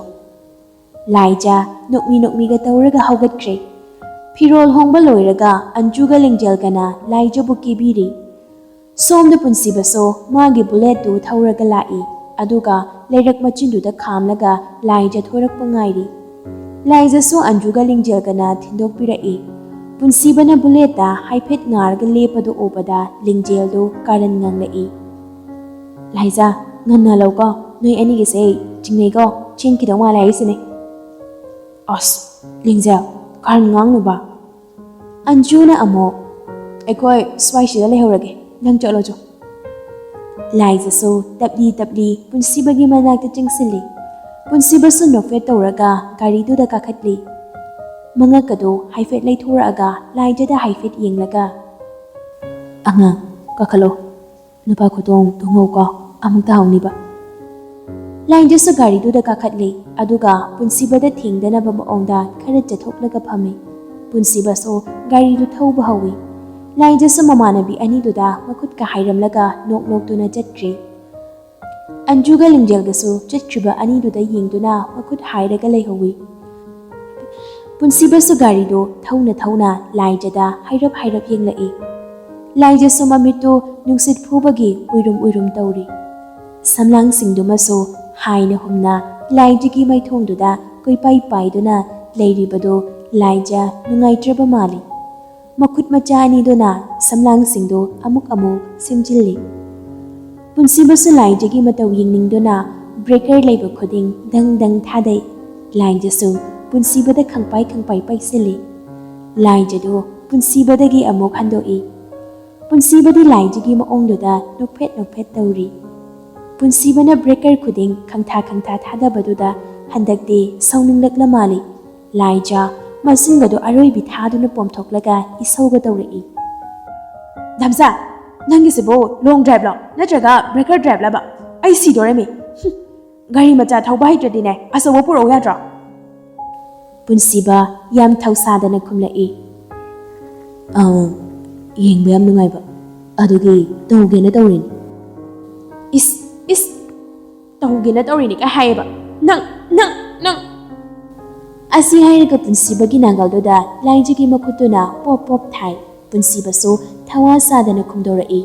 ꯂꯥꯏꯖꯥ ꯅꯣꯛꯃꯤ ꯅꯣꯛꯃꯤꯒ ꯇꯧꯔꯒ ꯍꯧꯒꯠꯈ꯭ꯔꯦ꯫ ꯐꯤꯔꯣꯜ ꯍꯣꯡꯕ ꯂꯣꯏꯔꯒ ꯑꯟꯖꯨꯒ ꯂꯤꯡꯖꯦꯜꯒꯅ ꯂꯥꯏꯖꯕꯨ ꯀꯦꯕꯤꯔꯤ꯫ ꯁꯣꯝꯗ ꯄꯨꯟꯁꯤꯕꯁꯨ ꯃꯥꯒꯤ ꯕꯨꯂꯦꯠꯇꯨ ꯊꯧꯔꯒ ꯂꯥꯛꯏ, ꯑꯗꯨꯒ ꯂꯩꯔꯛ ꯃꯆꯤꯟꯗꯨꯗ ꯈꯥꯝꯂꯒ ꯂꯥꯏꯖ ꯊꯣꯔꯛꯄ ꯉꯥꯏꯔꯤ꯫ ꯂꯥꯏꯖꯁꯨ ꯑꯟꯖꯨꯒ ꯂꯤꯡꯖꯦꯜꯒꯅ ꯊꯤꯟꯗꯣꯛꯄꯤꯔꯛꯏ꯫ ꯄꯨꯟꯁꯤꯕꯅ ꯕꯨꯂꯦꯠꯇ ꯍꯥꯏꯐꯦꯠ ꯉꯥꯔꯒ ꯂꯦꯞꯄꯗꯨ ꯎꯕꯗ ꯂꯤꯡꯖꯦꯜꯗꯨ ꯀꯥꯔꯟ ꯉꯥꯡꯂꯛꯏ꯫ "ꯂꯥꯏꯖꯥ, ꯉꯟꯅ ꯂꯧꯀꯣ, ꯅꯣꯏ ꯑꯅꯤꯒꯤꯁꯦ ꯆꯤꯡꯅꯩꯀꯣ, ꯆꯦꯟꯈꯤꯗꯧ ꯃꯥꯜꯂꯦ ꯍꯥꯏꯁꯤꯅꯦ꯫" "ꯑꯁ, ꯂꯤꯡꯖꯦꯜ, ꯀꯥꯔꯟ ꯉꯥꯡꯅꯨꯕ꯫" ꯑꯟꯖꯨꯅ ꯑꯃꯨꯛ, "ꯑꯩꯈꯣꯏ ꯁ꯭ꯋꯥꯏꯁꯤꯗ ꯂꯩꯍꯧꯔꯒꯦ, ꯅꯪ ꯆꯠꯂꯣ ꯆꯣ꯫" ꯂꯥꯏꯖꯁꯨ ꯇꯞꯂꯤ ꯇꯞꯂꯤ ꯄꯨꯟꯁꯤꯕꯒꯤ ꯃꯅꯥꯛꯇ ꯆꯪꯁꯤꯜꯂꯤ꯫ ꯄꯨꯟꯁꯤꯕꯁꯨ ꯅꯣꯛꯐꯦꯠ ꯇꯧꯔꯒ ꯒꯥꯔꯤꯗꯨꯗ ꯀꯥꯈꯠꯂꯤ꯫ ꯃꯉꯛ ꯑꯗꯨ ꯍꯥꯏꯐꯦꯠ ꯂꯩꯊꯣꯔꯛꯑꯒ ꯂꯥꯏꯖꯗ ꯍꯥꯏꯐꯦꯠ ꯌꯦꯡꯂꯒ, "ꯑꯉꯥꯡ, ꯀꯥꯈꯠꯂꯣ꯫ ꯅꯨꯄꯥ ꯈꯨꯇꯣꯡ ꯇꯣꯡꯍꯧꯀꯣ, ꯑꯃꯨꯛ ꯇꯥꯍꯧꯅꯤꯕ꯫" ꯂꯥꯏꯖꯁꯨ ꯒꯥꯔꯤꯗꯨꯗ ꯀꯥꯈꯠꯂꯤ, ꯑꯗꯨꯒ ꯄꯨꯟꯁꯤꯕꯗ ꯊꯦꯡꯗꯅꯕ ꯃꯑꯣꯡꯗ ꯈꯔ ꯆꯠꯊꯣꯛꯂꯒ ꯐꯝꯃꯤ꯫ ꯄꯨꯟꯁꯤꯕꯁꯨ ꯒꯥꯔꯤꯗꯨ ꯊꯧꯕ ꯍꯧꯏ꯫ ꯂꯥꯏꯖꯁꯨ ꯃꯃꯥꯟꯅꯕꯤ ꯑꯅꯤꯗꯨꯗ ꯃꯈꯨꯠꯀ ꯍꯥꯏꯔꯝꯂꯒ ꯅꯣꯛ ꯅꯣꯛꯇꯨꯅ ꯆꯠꯈ꯭ꯔꯤ꯫ ꯑꯟꯖꯨꯒ ꯂꯤꯡꯖꯦꯜꯒꯁꯨ ꯆꯠꯈ꯭ꯔꯤꯕ ꯑꯅꯤꯗꯨꯗ ꯌꯦꯡꯗꯨꯅ ꯃꯈꯨꯠ ꯍꯥꯏꯔꯒ ꯂꯩꯍꯧꯏ꯫ ꯄꯨꯟꯁꯤꯕꯁꯨ ꯒꯥꯔꯤꯗꯨ ꯊꯧꯅ ꯊꯧꯅ ꯂꯥꯏꯖꯗ ꯍꯥꯏꯔꯞ ꯍꯥꯏꯔꯞ ꯌꯦꯡꯂꯛꯏ꯫ ꯂꯥꯏꯖꯁꯨ ꯃꯃꯤꯠꯇꯨ ꯅꯨꯡꯁꯤꯠ ꯐꯨꯕꯒꯤ ꯎꯏꯔꯨꯝ ꯎꯏꯔꯨꯝ ꯇꯧꯔꯤ꯫ ꯁꯝꯂꯥꯡꯁꯤꯡꯗꯨꯃꯁꯨ ꯍꯥꯏꯅ ꯍꯨꯝꯅ ꯂꯥꯏꯖꯒꯤ ꯃꯥꯏꯊꯣꯡꯗꯨꯗ ꯀꯣꯏꯄꯥꯏ ꯄꯥꯏꯗꯨꯅ ꯂꯩꯔꯤꯕꯗꯨ ꯂꯥꯏꯖ ꯅꯨꯡꯉꯥꯏꯇ꯭ꯔꯕ ꯃꯥꯜꯂꯤ꯫ ꯃꯈꯨꯠ ꯃꯆꯥ ꯑꯅꯤꯗꯨꯅ ꯁꯝꯂꯥꯡꯁꯤꯡꯗꯨ ꯑꯃꯨꯛ ꯑꯃꯨꯛ ꯁꯤꯝꯖꯤꯜꯂꯤ꯫ ꯄꯨꯟꯁꯤꯕꯁꯨ ꯂꯥꯏꯖꯒꯤ ꯃꯇꯧ ꯌꯦꯡꯅꯤꯡꯗꯨꯅ ꯕ꯭ꯔꯦꯀꯔ ꯂꯩꯕ ꯈꯨꯗꯤꯡ ꯗꯪ ꯗꯪ ꯊꯥꯗꯩ꯫ ꯂꯥꯏꯖꯁꯨ ꯄꯨꯟꯁꯤꯕꯗ ꯈꯪꯄꯥꯏ ꯈꯪꯄꯥꯏ ꯄꯥꯏꯁꯤꯜꯂꯤ꯫ ꯂꯥꯏꯖꯗꯨ ꯄꯨꯟꯁꯤꯕꯗꯒꯤ ꯑꯃꯨꯛ ꯍꯟꯗꯣꯛꯏ꯫ ꯄꯨꯟꯁꯤꯕꯗꯤ ꯂꯥꯏꯖꯒꯤ ꯃꯑꯣꯡꯗꯨꯗ ꯅꯣꯛꯐꯦꯠ ꯅꯣꯛꯐꯦꯠ ꯇꯧꯔꯤ꯫ ꯄꯨꯟꯁꯤꯕꯅ ꯕ꯭ꯔꯦꯀꯔ ꯈꯨꯗꯤꯡ ꯈꯪꯊꯥ ꯈꯪꯊꯥ ꯊꯥꯗꯕꯗꯨꯗ ꯍꯟꯗꯛꯇꯤ ꯁꯥꯎꯅꯤꯡꯂꯛꯂ ꯃꯥꯜꯂꯤ꯫ ꯂꯥꯏꯖ ꯃꯁꯤꯡꯒꯗꯨ ꯑꯔꯣꯏꯕꯤ ꯊꯥꯗꯨꯅ ꯄꯣꯝꯊꯣꯛꯂꯒ ꯏꯁꯧꯒ ꯇꯧꯔꯛꯏ꯫ ꯙꯝꯖꯥ, ꯅꯪꯒꯤꯁꯤꯕꯨ long drive ꯂꯣ ꯅꯠꯇ꯭ꯔꯒ breaker drive ꯂꯕ? ꯑꯩ ꯁꯤꯗꯣꯔꯦꯃꯤ꯫ ꯍꯨꯝ, ꯒꯥꯔꯤ ꯃꯆꯥ ꯊꯧꯕ ꯍꯩꯇ꯭ꯔꯗꯤꯅꯦ, ꯑꯆꯧꯕ ꯄꯨꯔꯛꯎ ꯌꯥꯗ꯭ꯔꯣ? ꯄꯨꯟꯁꯤꯕ ꯌꯥꯝ ꯊꯧꯁꯥꯗꯅ ꯈꯨꯝꯂꯛꯏ꯫ "ꯑꯥ, ꯌꯦꯡꯕ ꯌꯥꯝ ꯅꯨꯡꯉꯥꯏꯕ, ꯑꯗꯨꯒꯤ ꯇꯧꯒꯦꯅ ꯇꯧꯔꯤꯅꯤ꯫" "ꯏꯁ, ꯏꯁ, ꯇꯧꯒꯦꯅ ꯇꯧꯔꯤꯅꯤ ꯀꯥꯏ ꯍꯥꯏꯌꯦꯕ? ꯅꯪ, ꯅꯪ, ꯅꯪ!" ꯑꯁꯤ ꯍꯥꯏꯔꯒ ꯄꯨꯟꯁꯤꯕꯒꯤ ꯅꯥꯒꯜꯗꯨꯗ ꯂꯥꯏꯖꯒꯤ ꯃꯈꯨꯠꯇꯨꯅ ꯄꯣꯞ ꯄꯣꯞ ꯊꯥꯏ꯫ ꯄꯨꯟꯁꯤꯕꯁꯨ ꯊꯋꯥ ꯁꯥꯗꯅ ꯈꯨꯝꯗꯣꯔꯛꯏ꯫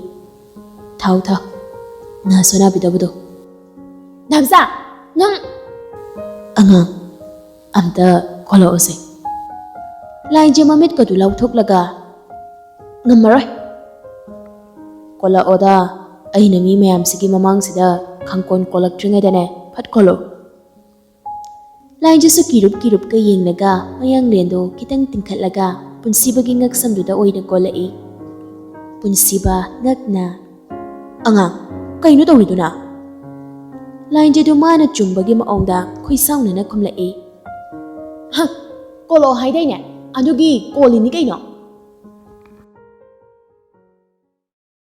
"ꯊꯥꯎ, ꯊꯥꯎ, ꯅꯥꯁꯣ ꯅꯥꯕꯤꯗꯕꯗꯣ꯫" "ꯙꯝꯖꯥ, ꯅꯪ!" "ꯑꯉꯥꯡ, ꯑꯝꯇ ꯀꯣꯜꯂꯛꯑꯣꯁꯦ꯫" ꯂꯥꯏꯖ ꯃꯃꯤꯠꯀꯗꯨ ꯂꯥꯎꯊꯣꯛꯂꯒ, "ꯉꯝꯃꯔꯣꯏ꯫" "ꯀꯣꯜꯂꯛꯑꯣꯗ, ꯑꯩꯅ ꯃꯤ ꯃꯌꯥꯝꯁꯤꯒꯤ ꯃꯃꯥꯡꯁꯤꯗ ꯈꯪꯀꯣꯟ ꯀꯣꯜꯂꯛꯇ꯭ꯔꯤꯉꯩꯗꯅꯦ, ꯐꯠ ꯀꯣꯜꯂꯛꯑꯣ꯫" ꯂꯥꯏꯖꯁꯨ ꯀꯤꯔꯨꯞ ꯀꯤꯔꯨꯞꯀ ꯌꯦꯡꯂꯒ ꯃꯌꯥꯡꯂꯦꯟꯗꯣ ꯈꯤꯇꯪ ꯇꯤꯡꯈꯠꯂꯒ ꯄꯨꯟꯁꯤꯕꯒꯤ ꯉꯛꯁꯝꯗꯨꯗ ꯑꯣꯏꯅ ꯀꯣꯜꯂꯛꯏ꯫ ꯄꯨꯟꯁꯤꯕ ꯉꯛꯅ, "ꯑꯉꯥꯡ, ꯀꯩꯅꯣ ꯇꯧꯔꯤꯗꯨꯅ?" ꯂꯥꯏꯖꯗꯨ ꯃꯥꯅ ꯆꯨꯝꯕꯒꯤ ꯃꯑꯣꯡꯗ ꯈꯣꯏꯁꯥꯎꯅꯅ ꯈꯨꯝꯂꯛꯏ꯫ "ꯍ, ꯀꯣꯜꯂꯛꯑꯣ ꯍꯥꯏꯗꯥꯏꯅꯦ? ꯑꯗꯨꯒꯤ ꯀꯣꯜꯂꯤꯅꯤ ꯀꯩꯅꯣ꯫